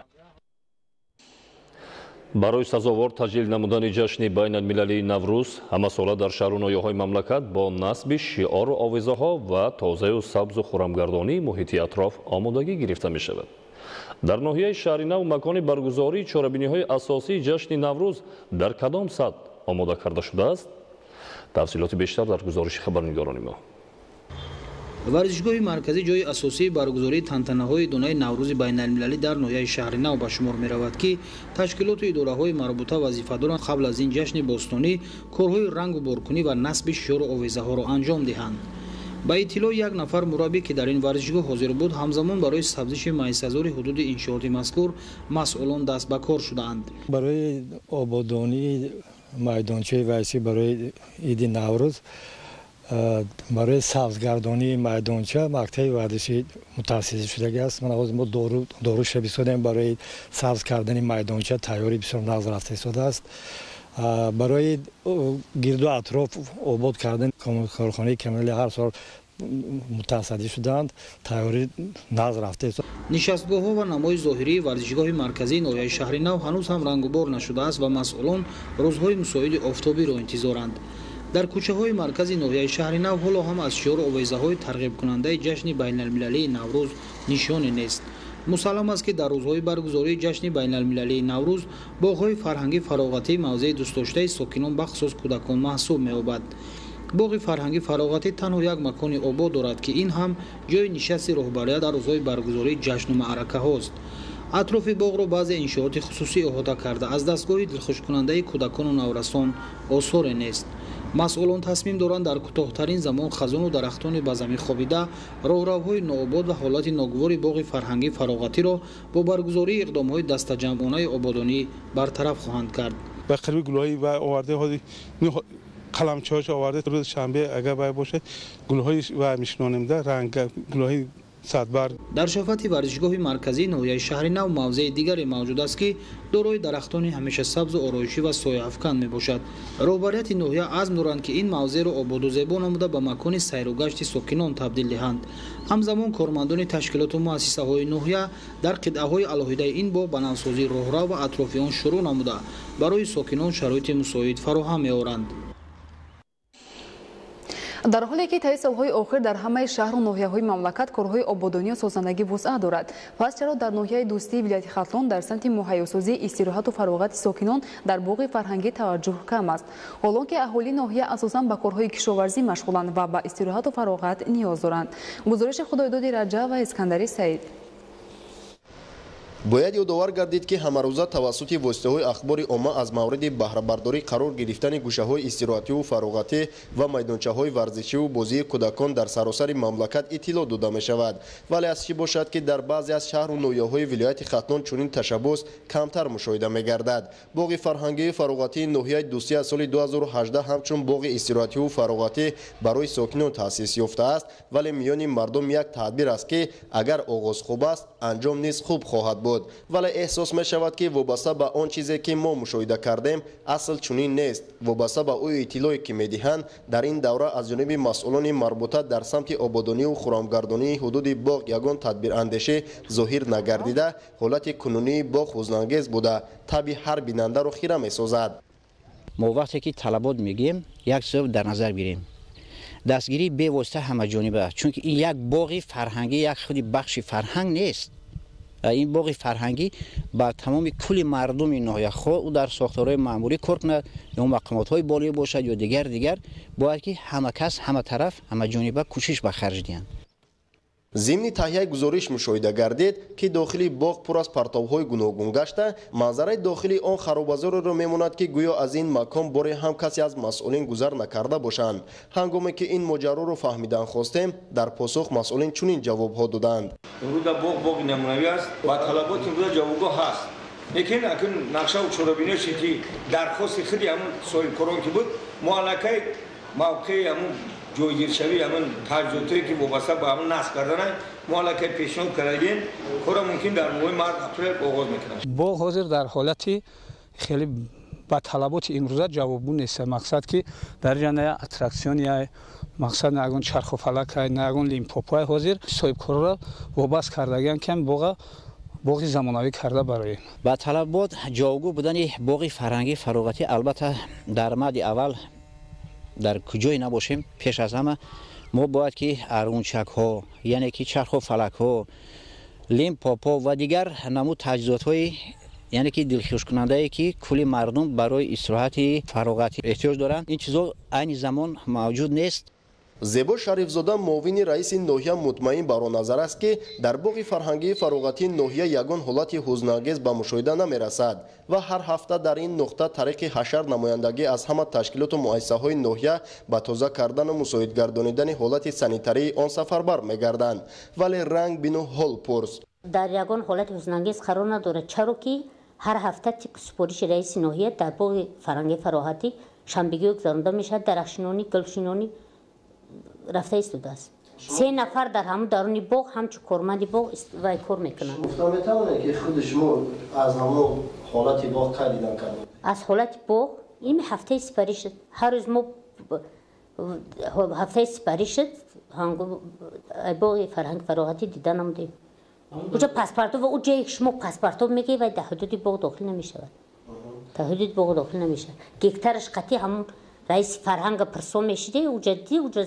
Барои сазовор таҷлил намудани ҷашни байналмилалии Наврӯз ҳамасола дар шаҳру ноҳияҳои мамлакат бо насби шиору овезаҳо ва тозаю сабзу хурамгардонии муҳити атроф омодагӣ гирифта мешавад. Дар ноҳияи Шаҳринав макони баргузории чорабиниҳои асосии ҷашни Наврӯз дар кадом сатҳ омода карда шудааст? Тафсилоти бештар дар гузориши хабарнигорони мо. Варзишгоҳи марказӣ ҷои асосии баргузории тантанаҳои донаи Наврӯзи байналмилалӣ дар ноҳияи Шаҳринав ба шумор меравад, ки ташкилоту идораҳои марбута вазифа доранд қабл аз ин ҷашни бостонӣ корҳои рангу боркунӣ ва насби шиёру овезаҳоро анҷом диҳанд. Ба иттилои як нафар мураббӣ, ки дар ин варзишгоҳ ҳозир буд, ҳамзамон барои сабзиши майсазори ҳудуди иншооти мазкур масъулон даст ба кор шудаанд. Барои ободонии майдончаи варзишӣ барои иди Наврӯз, барои сабзгардонии майдонча мактаби варзишӣ мутаассис шудагиаст. Мана ҳозир мо доруша бисодем барои сабз кардани майдонча, тайёрӣ бисёр нағз рафта истодааст. Барои гирду атроф обод кардан корхонаи коммуналӣ ҳар сол мутасаддӣ шудаанд, тайёрӣ нағз рафта. Нишастгоҳҳо ва намои зоҳирии варзишгоҳи марказии ноҳияи Шаҳри Нав ҳанӯз ҳам рангубор нашудааст ва масъулон рӯзҳои мусоиди офтобиро интизоранд. Дар кӯчаҳои маркази ноҳияи Шаҳри Нав ҳоло ҳам аз шиору овезаҳои тарғибкунандаи ҷашни байналмилалии Наврӯз нишоне нест. Мусаллам аст, ки дар рӯзҳои баргузории ҷашни байналмилалии Наврӯз боғҳои фарҳангӣ фароғатӣ мавзеи дӯстдоштаи сокинон, бахусус кӯдакон, маҳсуб меёбад. Боғи фарҳангӣ фароғатӣ танҳо як макони обод дорад, ки ин ҳам ҷои нишасти роҳбарият дар рӯзҳои баргузории ҷашну маъракаҳост. Атрофи боғро баъзе иншооти хусусӣ иҳота карда, аз дастгоҳи дилхушкунандаи кӯдакону наврасон осоре нест. Масъулон тасмим доранд дар кӯтоҳтарин замон хазону дарахтони ба замин хобида, роҳравҳои нообод ва ҳолати ногувори боғи фарҳангӣ фароғатиро бо баргузории иқдомҳои дастаҷамъонаи ободонӣ бартараф хоҳанд кард. Ба қариби гулҳои ва оварда қаламчаҳош оварда, рӯзи шанбе агар бай бошад, гулҳои ва мешинонем, да ранг гулҳои садбар. Дар шафати варзишгоҳи марказии ноҳияи Шаҳри Нав мавзеи дигаре мавҷуд аст, ки дорои дарахтони ҳамеша сабзу ороишӣ ва сояафкан мебошад. Роҳбарияти ноҳия азм доранд, ки ин мавзеъро ободу зебо намуда ба макони сайру гашти сокинон табдил диҳанд. Ҳамзамон кормандони ташкилоту муассисаҳои ноҳия дар қитъаҳои алоҳидаи ин боғ ба навсозии роҳрав ва атрофи он шурӯъ намуда, барои сокинон шароити мусоид фароҳам меоранд. Дар ҳоле ки таи солҳои охир дар ҳамаи шаҳру ноҳияҳои мамлакат корҳои ободонию созандагӣ вусъат дорад, пас чаро дар ноҳияи Дӯстии вилояти Хатлон дар самти муҳайёсозии истироҳату фароғати сокинон дар боғи фарҳангӣ таваҷҷӯҳ кам аст? Ҳолон ки аҳолии ноҳия асосан ба корҳои кишоварзӣ машғуланд ва ба истироҳату фароғат ниёз доранд. Гузориши Худойдоди Раҷаб ва Искандари Саид. Бояд ёдовар гардид, ки ҳамарӯза тавассути воситаҳои ахбори омма аз мавриди баҳрабардорӣ қарор гирифтани гӯшаҳои истироҳативу фароғатӣ ва майдончаҳои варзишиву бозии кӯдакон дар саросари мамлакат иттилоъ дода мешавад. Вале аз чӣ бошад, ки дар баъзе аз шаҳру ноҳияҳои вилояти Хатлон чунин ташаббус камтар мушоҳида мегардад. Боғи фарҳангию фароғатии ноҳияи Дӯстӣ аз соли 2018 ҳамчун боғи истироҳативу фароғатӣ барои сокинон таъсис ёфтааст, вале миёни мардум як тадбир аст, ки агар оғоз хуб аст, анҷом низ хуб хоҳад буд. Вале эҳсос мешавад, ки вобаста ба он чизе, ки мо мушоҳида кардем, асл чунин нест. Вобаста ба ӯ иттилое, ки медиҳанд, дар ин давра аз ҷониби масъулони марбута дар самти ободонию хурамгардонии ҳудуди боғ ягон тадбирандешӣ зоҳир нагардида, ҳолати кунунии боғ ҳузнангез буда, таби ҳар бинандаро хира месозад. Мо вақте ки талабот мегӯем, як чизро дар назар гирем: дастгирии бевосита ҳамаҷониба, чунки ин як боғи фарҳангӣ, як худи бахши фарҳанг нест. Ин боғи фарҳангӣ ба тамоми кулли мардуми ноҳия, хоҳ ӯ дар сохторҳои маъмурӣ кор кунад ё мақомотҳои болоӣ бошад ё дигар, бояд ки ҳама кас, ҳама тараф, ҳамаҷониба кӯшиш ба харҷ диҳанд. Зимни таҳияи гузориш мушоҳида гардид, ки дохили боғ пур аз партовҳои гуногун гашта, манзараи дохили он харобазореро мемонад, ки гӯё аз ин макон боре ҳам касе аз масъулин гузар накарда бошанд. Ҳангоме ки ин моҷароро фаҳмидан хостем, дар посух масъулин чунин ҷавобҳо доданд. Имрӯза боғ боғи намунавӣ аст ва талаботи имрӯза ҷавобгоҳ ҳаст, лекин акун нақшаву чорабиниҳое ки дархости худи ҳамун соҳибкорон ки буд, мо аллакай мавқеи ҳамун ҷойгиршавии ҳамун таҷҳизотое ки вобаста ба ҳамун насб карданай мо аллакай пешниҳод кардагем. Кора мумкин дар моҳи март, апрел оғоз мекунад. Боғ ҳозир дар ҳолати хеле ба талаботи имрӯза ҷавобгӯ нест. Мақсад ки дар инҷа на аттраксион, мақсад на ягон чарху фалак, на ягон лимпопои. Ҳозир соҳибкорро вобаст кардагиам, ки боға боғи замонавӣ карда бароем. Ба талабот ҷавобгӯ будани боғи фарҳангӣ фароғатӣ, албатта, дар мади аввал дар куҷое набошем, пеш аз ҳама мо бояд ки арғунчакҳо, яъне ки чарху фалакҳо, лимпопо ва дигар намуд таҷҳизотҳои, яъне ки дилхушкунандае, ки кулли мардум барои истироҳати фароғатӣ эҳтиёҷ доранд, ин чизҳо айни замон мавҷуд нест. Зебо Шарифзода, муовини раиси ноҳия, мутмаин бар он назар аст, ки дар боғи фарҳангии фароғатии ноҳия ягон ҳолати ҳузнангез ба мушоҳида намерасад ва ҳар ҳафта дар ин нуқта тариқи ҳашар намояндагӣ аз ҳама ташкилоту муассисаҳои ноҳия ба тоза кардану мусоидгардонидани ҳолати санитарии он сафарбар мегарданд. Вале ранг бину ҳол пурс. Дар ягон ҳолати ҳузнангез қарор надорад, чаро ки ҳар ҳафта тибқи супориши раиси ноҳия дар боғи фарҳангии фароғатӣ шанбегиҳо гузаронда мешавад, дарахтшинонӣ, гулшинонӣ рафта истодааст. Се нафар дар ҳамун даруни боғ ҳамчун корманди боғ вай кор мекунанд. Гуфта метавонед, ки худи шумо аз ҳамон ҳолати боғ кай дидан кардед? Аз ҳолати боғ ин ҳафтаи сипарӣ шуд. Ҳар рӯз мо ҳафтаи сипарӣ шуд, боғи фарҳанги фароғатӣ дида намудем. Уҷа паспортов ва ҷое ки шумо паспортов мегӯед, вай дар ҳудуди боғ дохил намешавад. Дар ҳудуди боғ дохил намешавад. Гектараш қатъи ҳамун раиси фарҳанга пирсон мешиде, уҷа ди, уҷа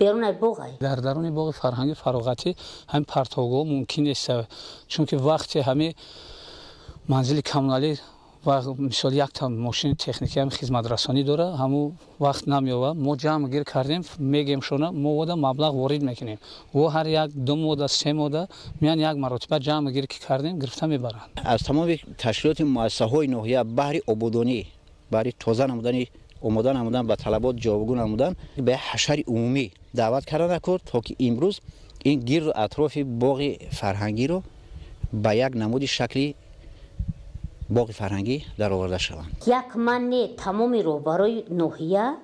берун аз боғ. Дар даруни боғи фарҳанги фароғатӣ ҳамин партовгоҳ мумкин нест, чунки вақте ҳамин манзили коммуналӣ ва мисол якта мошини техникӣ ҳам хизматрасонӣ дора, ҳамун вақт намеёбад. Мо ҷамъ гир кардем, мегем шона, мо ода маблағ ворид мекунем. Во ҳар як ду мода, се мода меян як маротиба ҷамъ гир ки кардем, гирифта мебаранд. Аз тамоми ташкилоти муассисаҳои ноҳия баҳри ободонӣ, баҳри тоза намудани, омода намудан, ба талабот ҷавобгӯ намудан ба ҳашари умумӣ даъват карда накард, то ки имрӯз ин гирду атрофи боғи фарҳангиро ба як намуди шакли боғи фарҳангӣ дароварда шаванд. Як ман не, тамоми роҳбарои ноҳия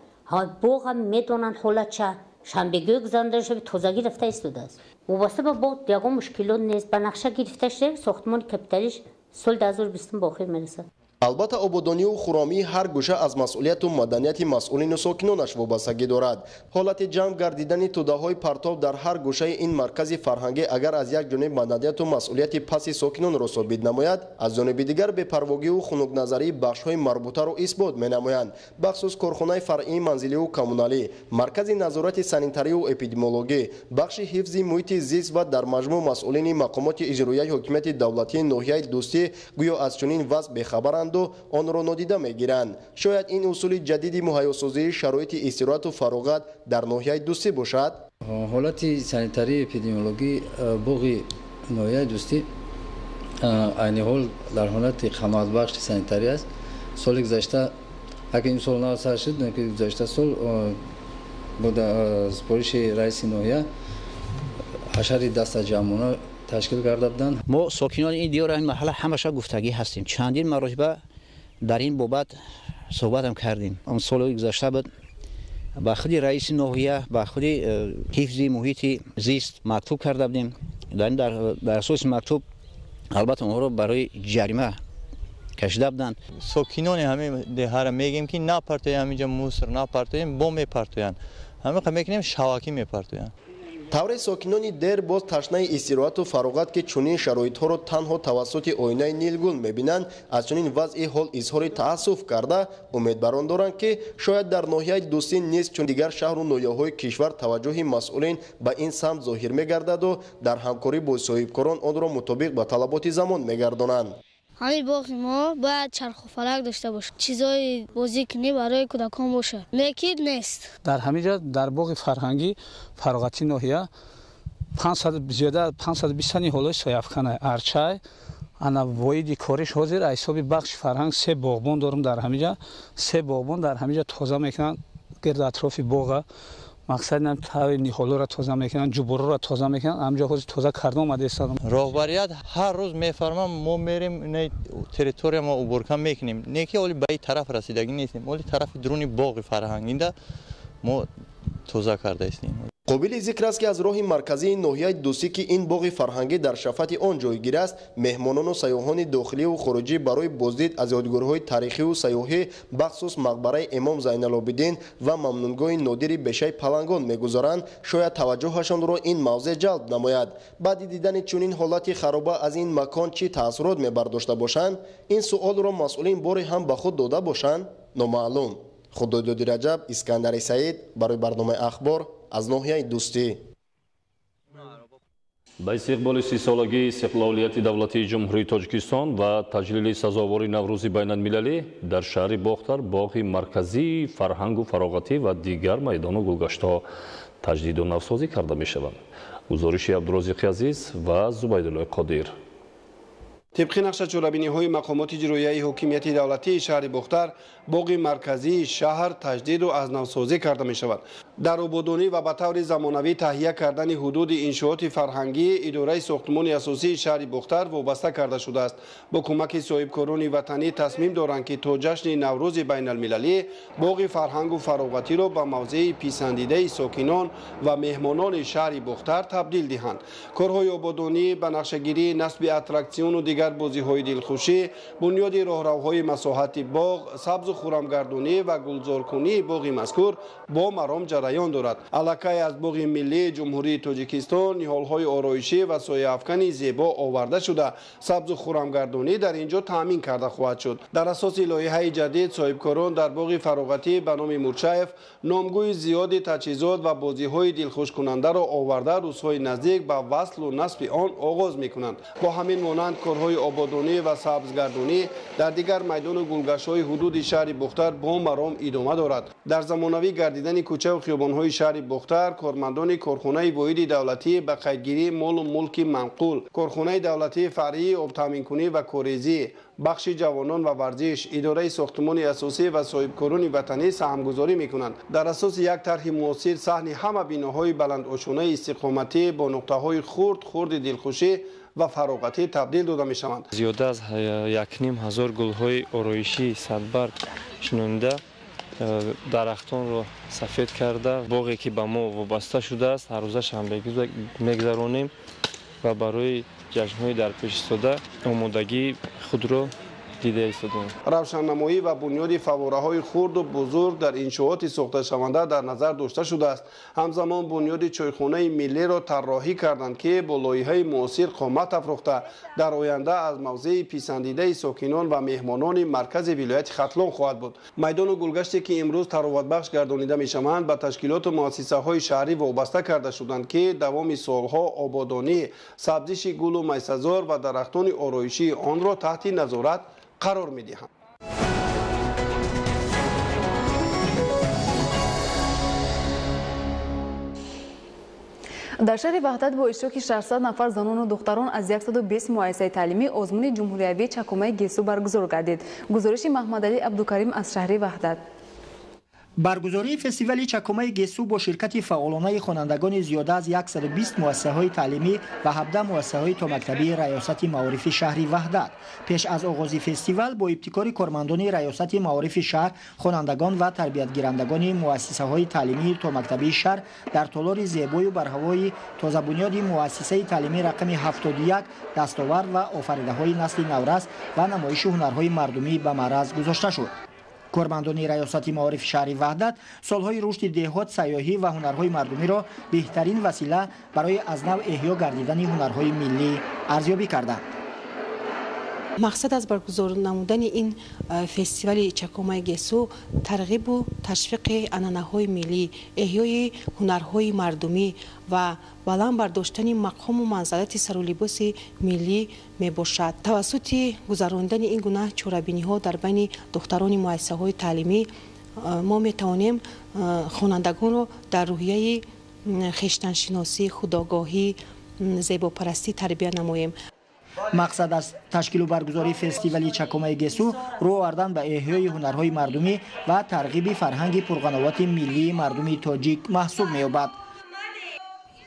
боға медонанд ҳолатча, шанбегиҳо гузаронда шуда, тозагӣ рафта истодааст. Вобаста ба боғ ягон мушкилот нест, ба нақша гирифта шуда, сохтмони капиталиш соли 2020 ба охир мерасад. Албатта, ободонию хуромии ҳар гӯша аз масъулияту маданияти масъулину сокинонаш вобастагӣ дорад. Ҳолати ҷамъ гардидани тӯдаҳои партов дар ҳар гӯшаи ин маркази фарҳангӣ агар аз як ҷониб маданияту масъулияти паси сокинонро собит намояд, аз ҷониби дигар бепарвогию хунукназарии бахшҳои марбутаро исбот менамоянд. Бахсус корхонаи фаръии манзилию коммуналӣ, маркази назорати санитарию эпидемиологӣ, бахши ҳифзи муҳити зист ва дар маҷмӯъ масъулини мақомоти иҷроияи ҳокимияти давлатии ноҳияи Дӯстӣ гӯё аз чунин вазъ бехабаранд, онро нодида мегиранд. Шояд ин усули ҷадиди муҳайёсозии шароити истироҳату фароғат дар ноҳияи Дӯстӣ бошад. Ҳолати санитарии эпидемиологӣ боғи ноҳияи Дӯстӣ айни ҳол дар ҳолати қаноатбахши санитарӣ аст. Соли гузашта, агар имсол нав сар шуд, гузашта сол бо супориши раиси ноҳия ҳашари дастаҷамъона ташкил карда буданд. Мо сокинони ин диёр, ин маҳалла ҳамаша гуфтагӣ ҳастем. Чандин маротиба дар ин бобат суҳбатам кардем. Он соли гузашта буд, ба худи раиси ноҳия, ба худи ҳифзи муҳити зист мактуб карда будем. Дар асоси мактуб албатта онҳоро барои ҷарима кашида буданд. Сокинони ҳамин деҳара мегӯем, ки напартоем ҳаминҷа мусор, напартоем, бо мепартоянд. Ҳамин мекунем, шавакӣ мепартоянд. Тавре сокинони дер боз ташнаи истироҳату фароғат, ки чунин шароитҳоро танҳо тавассути оинаи нилгун мебинанд, аз чунин вазъи ҳол изҳори таассуф карда, умедбарон доранд, ки шояд дар ноҳияи Дӯстӣ низ чун дигар шаҳру ноҳияҳои кишвар таваҷҷӯҳи масъулин ба ин самт зоҳир мегардаду дар ҳамкорӣ бо соҳибкорон онро мутобиқ ба талаботи замон мегардонанд. Ҳамин боғи мо бояд чархуфалак дошта бошад, чизҳои бозӣ кунӣ барои кӯдакон бошад, лекин нест. Дар ҳамин ҷо дар боғи фарҳангӣ фароғатии ноҳия зиёда 520 ниҳолҳои сояафкана арчай ана воиди кориш ҳозир аз ҳисоби бахши фарҳанг се боғбон дорум. Дар ҳамин ҷа се боғбон дар ҳамин ҷа тоза мекунанд гирд атрофи боға. Мақсад инам тави ниҳолҳоро тоза мекунанд, ҷуборҳоро тоза мекунанд. Ҳамҷо ҳозир тоза карда омада истодам. Роҳбарият ҳар рӯз мефармам, мо мерем территория мо уборка мекунем. Не ки оли ба ин тараф расидагӣ нестем, оли тарафи дуруни боғи фарҳангинда мо тоза карда истем. Қобили зикр аст, ки аз роҳи марказии ноҳияи Дӯстӣ, ки ин боғи фарҳангӣ дар шафати он ҷойгир аст, меҳмонону сайёҳони дохиливу хориҷӣ барои боздид аз ёдгориҳои таърихиву сайёҳӣ, бахсус мақбараи Имом Зайналобиддин ва мамнунгоҳи нодири бешаи палангон мегузаранд, шояд таваҷҷӯҳашонро ин мавзеъ ҷалб намояд. Баъди дидани чунин ҳолати хароба аз ин макон чӣ таассурот мебардошта бошанд? Ин суолро масъулин боре ҳам ба худ дода бошанд? Номаълум. Худойдоди Раҷаб, Искандари Саид барои барномаи Ахбор аз ноҳияи Дӯстӣ. Ба истиқболи 30-солагии истиқлолияти давлатии Ҷумҳурии Тоҷикистон ва таҷлили сазовори Наврӯзи байналмилалӣ дар шаҳри Бохтар боғи марказии фарҳангу фароғатӣ ва дигар майдону гулгаштҳо таҷдиду навсозӣ карда мешаванд. Гузориши Абдурозиқи Азиз ва Зубайдуллои Қодир. Тибқи нақша чорабиниҳои мақомоти иҷроияи ҳокимияти давлатии шаҳри Бохтар боғи марказии шаҳр таҷдиду аз навсозӣ карда мешавад. Дар ободонӣ ва ба таври замонавӣ таҳия кардани ҳудуди иншооти фарҳангӣ идораи сохтмони асосии шаҳри Бохтар вобаста карда шудааст. Бо кӯмаки соҳибкорони ватанӣ тасмим доранд, ки то ҷашни Наврӯзи байналмилалӣ боғи фарҳангу фароғатиро ба мавзеи писандидаи сокинон ва меҳмонони шаҳри Бохтар табдил диҳанд. Корҳои ободонӣ ба нақшагирии насби аттраксиону дигар бозиҳои дилхушӣ, бунёди роҳравҳои масоҳати боғ, сабзу хурамгардонӣ ва гулзоркунии боғи мазкур бо маром ҷараён дорад. Аллакай аз боғи миллии Ҷумҳурии Тоҷикистон ниҳолҳои ороишӣ ва сояафкани зебо оварда шуда, сабзу хурамгардонӣ дар ин ҷо таъмин карда хоҳад шуд. Дар асоси лоиҳаи ҷадид соҳибкорон дар боғи фароғатӣ ба номи Мурчаев номгӯи зиёди таҷҳизот ва бозиҳои дилхушкунандаро оварда, рӯзҳои наздик ба васлу насби он оғоз мекунанд. Бо ҳамин монанд корҳои ободонӣ ва сабзгардонӣ дар дигар майдону гулгаштҳои ҳудуди шаҳри Бохтар бо маром идома дорад. Дар замонавӣ гардидани кӯчаву хиёбонҳои шаҳри Бохтар кормандони корхонаи воҳиди давлатӣ ба қайдгирии молу мулки манқул, корхонаи давлатии фаръии обтаъминкунӣ ва корезӣ, бахши ҷавонон ва варзиш, идораи сохтмони асосӣ ва соҳибкорони ватанӣ саҳмгузорӣ мекунанд. Дар асоси як тарҳи муосир саҳни ҳама биноҳои баландошонаи истиқоматӣ бо нуқтаҳои хурд хурди дилхушӣ ва фароғатӣ табдил дода мешаванд. Зиёда аз 1500 гулҳои ороишии садбарг шинонида, дарахтонро сафед карда, боғе ки ба мо вобаста шудааст ҳаррӯза шанбе мегзаронем ва барои ҷашнҳои дар пеш истода омодагии худро дида истодаем. Равшаннамоӣ ва бунёди фаввораҳои хурду бузург дар иншооти сохташаванда дар назар дошта шудааст. Ҳамзамон бунёди чойхонаи миллиро тарроҳӣ карданд, ки бо лоиҳаи муосир қомат афрохта, дар оянда аз мавзеи писандидаи сокинон ва меҳмонони маркази вилояти Хатлон хоҳад буд. Майдону гулгаште ки имрӯз тароватбахш гардонида мешаванд, ба ташкилоту муассисаҳои шаҳрӣ вобаста карда шуданд, ки давоми солҳо ободонӣ, сабзиши гулу майсазор ва дарахтони ороишии онро таҳти назорат қарор медиҳанд. Дар шаҳри Ваҳдат бо иштироки 600 нафар занону духтарон аз 120 муассисаи таълимӣ озмуни ҷумҳуриявии чакомаи гесу баргузор гардид. Гузориши Маҳмадалӣ Абдукарим аз шаҳри Ваҳдат. Баргузории фестивали чакомаи гесу бо ширкати фаъолонаи хонандагони зиёда аз 120 муассисаҳои таълимӣ ва 17 муассисаҳои томактабии Раёсати маорифи шаҳри Ваҳдат. Пеш аз оғози фестивал бо ибтикори кормандони Раёсати маорифи шаҳр, хонандагон ва тарбиятгирандагони муассисаҳои таълимии томактабии шаҳр дар толори зебою барҳавои тозабунёди муассисаи таълимии рақами 71 дастовард ва офаридаҳои насли наврас ва намоиши ҳунарҳои мардумӣ ба маъраз гузошта шуд. Кормандони Раёсати маорифи шаҳри Ваҳдат солҳои рушди деҳот, сайёҳӣ ва ҳунарҳои мардумиро беҳтарин васила барои аз нав эҳё гардидани ҳунарҳои миллӣ арзёбӣ карданд. Мақсад аз баргузор намудани ин фестивали чакомаи гесу тарғибу ташвиқи анъанаҳои миллӣ, эҳёи ҳунарҳои мардумӣ ва баланд бардоштани мақому манзалати сарулибоси миллӣ мебошад. Тавассути гузарондани ин гуна чорабиниҳо дар байни духтарони муассисаҳои таълимӣ мо метавонем хонандагонро дар рӯҳияи хештаншиносӣ, худогоҳӣ, зебопарастӣ тарбия намоем. Мақсад аз ташкилу баргузории фестивали чакомаи гесу рӯ овардан ба эҳёи ҳунарҳои мардумӣ ва тарғиби фарҳанги пурғановати миллии мардуми тоҷик маҳсуб меёбад.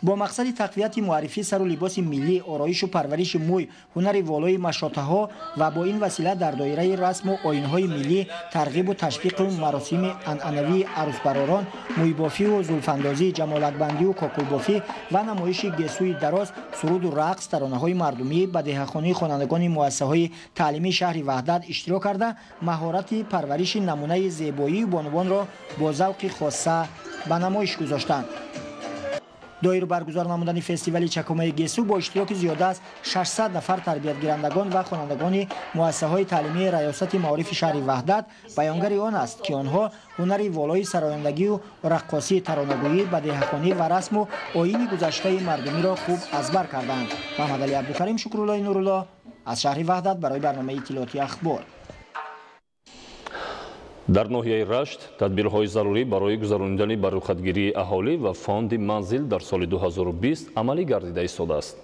Бо мақсади тақвияти муаррифии сару либоси миллӣ, ороишу парвариши мӯй, ҳунари волои машотаҳо ва бо ин васила дар доираи расму оинҳои миллӣ тарғибу ташвиқу маросими анъанавии арӯсбаророн, мӯйбофию зулфандозӣ, ҷамолакбандию кокулбофӣ ва намоиши гесӯи дароз, суруду рақс, таронаҳои мардумӣ ба деҳахонии хонандагони муассисаҳои таълимии шаҳри Ваҳдат иштирок карда, маҳорати парвариши намунаи зебоии бонувонро бо завқи хоса ба намоиш гузоштанд. Доир баргузор намудани фестивали чакомаи гесу бо иштироки зиёда аз 600 нафар тарбиятгирандагон ва хонандагони муассисаҳои таълимии Раёсати маорифи шаҳри Ваҳдат баёнгари он аст, ки онҳо ҳунари волои сарояндагию раққосии таронагӯӣ, бадеҳахонӣ ва расму оини гузаштаи мардумиро хуб аз бар карданд. Маҳмадалӣ Абдукарим, Шукруллои Нурулло аз шаҳри Ваҳдат барои барномаи иттилоотии Ахбор. Дар ноҳияи Рашт тадбирҳои зарурӣ барои гузаронидани баррӯйхатгирии аҳолӣ ва фонди манзил дар соли 2020 амалӣ гардида истодааст.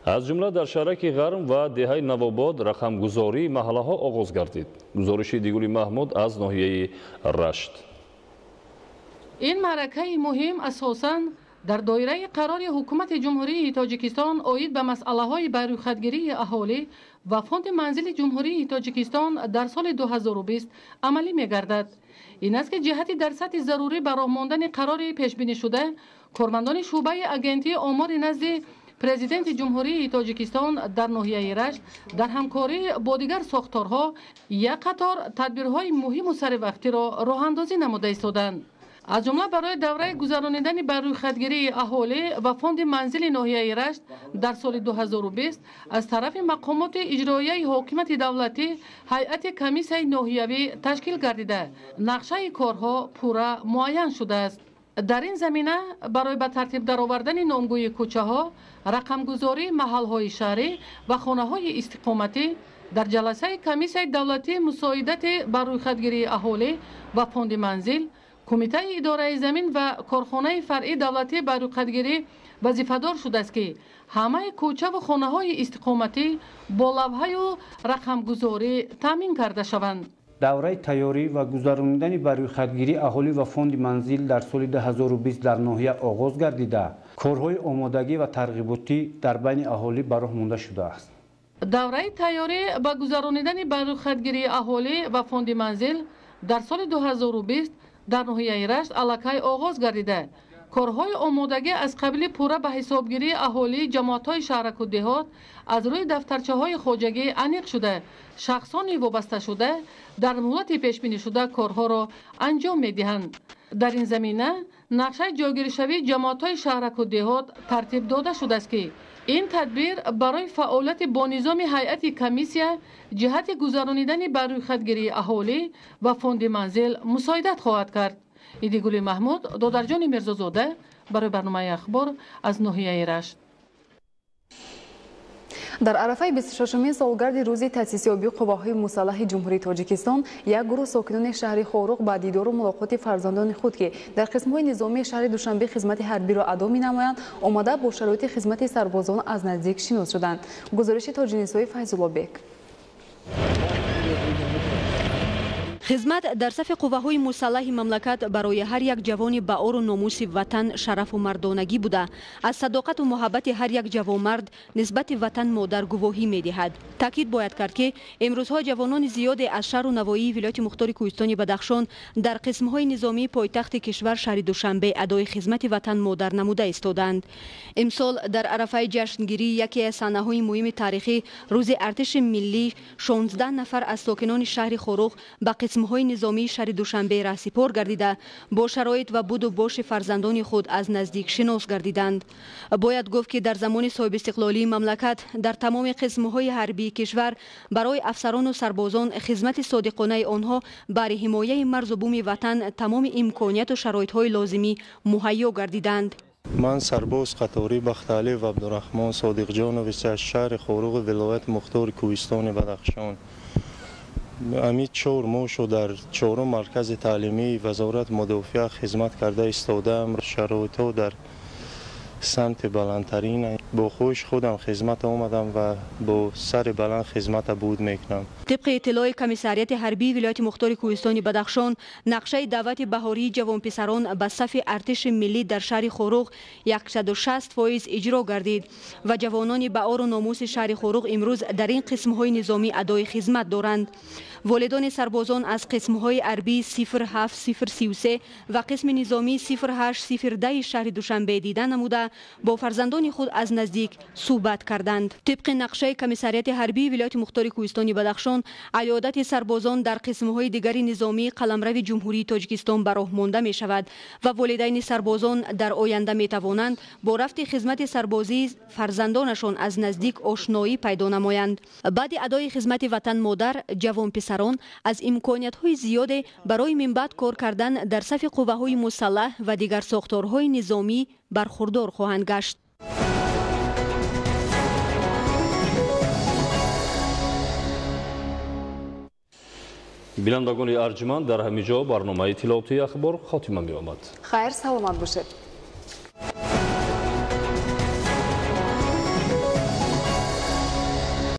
Аз ҷумла дар шаҳраки Ғарм ва деҳаи Навобод рақамгузории маҳаллаҳо оғоз гардид. Гузориши Дигули Маҳмуд аз ноҳияи Рашт. Ин маъракаи муҳим асосан дар доираи қарори Ҳукумати Ҷумҳурии Тоҷикистон оид ба масъалаҳои баррӯйхатгирии аҳолӣ ва фонди манзили Ҷумҳурии Тоҷикистон дар соли 2020 амалӣ мегардад. Ин аст, ки ҷиҳати дар сатҳи зарурӣ ба роҳ мондани қарори пешбинишуда, кормандони шӯъбаи агентии омори назди Президенти Ҷумҳурии Тоҷикистон дар ноҳияи Рашт дар ҳамкорӣ бо дигар сохторҳо як қатор тадбирҳои муҳиму саривақтиро роҳандозӣ намуда истоданд. Аз ҷумла барои давраи гузаронидани баррӯйхатгирии аҳолӣ ва фонди манзили ноҳияи Рашт дар соли 2020 аз тарафи мақомоти иҷроияи ҳокимияти давлатӣ ҳайати комиссияи ноҳиявӣ ташкил гардида, нақшаи корҳо пурра муайян шудааст. Дар ин замина барои ба тартиб даровардани номгӯи кӯчаҳо, рақамгузории маҳалҳои шаҳрӣ ва хонаҳои истиқоматӣ дар ҷаласаи комиссияи давлатии мусоидати баррӯйхатгирии аҳолӣ ва фонди манзил, Кумитаи идораи замин ва корхонаи фаръии давлатии баррӯйхатгирӣ вазифадор шудааст, ки ҳамаи кӯчаву хонаҳои истиқоматӣ бо лавҳаю рақамгузорӣ таъмин карда шаванд. Давраи тайёрӣ ва гузаронидани баррӯйхатгирии аҳолӣ ва фонди манзил дар соли 2020 дар ноҳия оғоз гардида, корҳои омодагӣ ва тарғиботӣ дар байни аҳолӣ ба роҳ монда шудааст. Давраи тайёрӣ ба гузаронидани баррӯйхатгирии аҳолӣ ва фонди манзил дар соли 2020 дар ноҳияи Рашт аллакай оғоз гардида, корҳои омодагӣ аз қабили пурра ба ҳисобгирии аҳолии ҷамоатҳои шаҳраку деҳот аз рӯи дафтарчаҳои хоҷагӣ аниқ шуда, шахсони вобасташуда дар муҳлати пешбинишуда корҳоро анҷом медиҳанд. Дар ин замина нақшаи ҷойгиршавии ҷамоатҳои шаҳраку деҳот тартиб дода шудааст, ки ин тадбир барои фаъолияти бо низоми ҳайати комиссия ҷиҳати гузаронидани баррӯйхатгирии аҳолӣ ва фонди манзил мусоидат хоҳад кард. Идигули Маҳмуд, Додарҷони Мирзозода барои барномаи Ахбор аз ноҳияи Рашт. Дар арафаи 26-умин солгарди рӯзи таъсисёбии қувваҳои мусаллаҳи Ҷумҳурии Тоҷикистон як гурӯҳ сокинони шаҳри Хоруғ ба дидору мулоқоти фарзандони худ, ки дар қисмҳои низомии шаҳри Душанбе хизмати ҳарбиро адо менамоянд, омада бо шароити хизмати сарбозон аз наздик шинос шуданд. Гузориши Тоҷинисои Файзуллобек. Хизмат дар сафи қувваҳои мусаллаҳи мамлакат барои ҳар як ҷавони ба ору номуси ватан шарафу мардонагӣ буда, аз садоқату муҳаббати ҳар як ҷавонмард нисбати ватан модар гувоҳӣ медиҳад. Таъкид бояд кард, ки имрӯзҳо ҷавонони зиёде аз шаҳру навоии вилояти мухтори Кӯҳистони Бадахшон дар қисмҳои низомии пойтахти кишвар шаҳри Душанбе адои хизмати ватан модар намуда истодаанд. Имсол дар арафаи ҷашнгирии яке аз саҳнаҳои муҳими таърихӣ, рӯзи артиши миллӣ, 16 нафар аз сокинони шаҳри Хоруғ ба қисмҳои низомии шаҳри Душанбе раҳсипор гардида, бо шароит ва буду боши фарзандони худ аз наздик шинос гардиданд. Бояд гуфт, ки дар замони соҳибистиқлолии мамлакат дар тамоми қисмҳои ҳарбии кишвар барои афсарону сарбозон хизмати содиқонаи онҳо барои ҳимояи марзу буми ватан тамоми имконияту шароитҳои лозимӣ муҳайё гардиданд. Ман сарбоз қаторӣ Бахталиев Абдураҳмон Содиқҷонович аз шаҳри Хоруғи вилояти мухтори Кӯҳистони Бадахшон. Ами 4 моҳ шуд дар 4-ум маркази таълимии Вазорати мудофиа хизмат карда истодаам. Шароитҳо дар самти баландтарин. Бо хоҳиши худам хизмат омадам ва бо сари баланд хизмата буд мекунам. Тибқи иттилои комиссарияти ҳарбии вилояти мухтори Кӯҳистони Бадахшон, нақшаи даъвати баҳории ҷавонписарон ба сафи артиши миллӣ дар шаҳри Хоруғ 160% иҷро гардид ва ҷавонони ба ору номуси шаҳри Хоруғ имрӯз дар ин қисмҳои низомӣ адои хизмат доранд. Волидони сарбозон аз қисмҳои арбии 07 033 ва қисми низомии 08 010 шаҳри Душанбе дида намуда, бо фарзандони худ аз наздик суҳбат карданд. Тибқи нақшаи комиссариати ҳарбии вилояти мухтори Кӯҳистони Бадахшон, аёдати сарбозон дар қисмҳои дигари низомии қаламрави Ҷумҳурии Тоҷикистон ба роҳ монда мешавад ва волидайни сарбозон дар оянда метавонанд бо рафти хизмати сарбозии фарзандонашон аз наздик ошноӣ пайдо намоянд. Баъди адои хизмати ватан-модар, ҷавонписарон аз имкониятҳои зиёде барои минбаъд кор кардан дар сафи қувваҳои мусаллаҳ ва дигар сохторҳои низомӣ бархурдор хоҳанд гашт. Бинандагони арҷманд, дар ҳамин ҷо барномаи иттилоотии ахбор хотима меомад. Хайр, саломат бошед.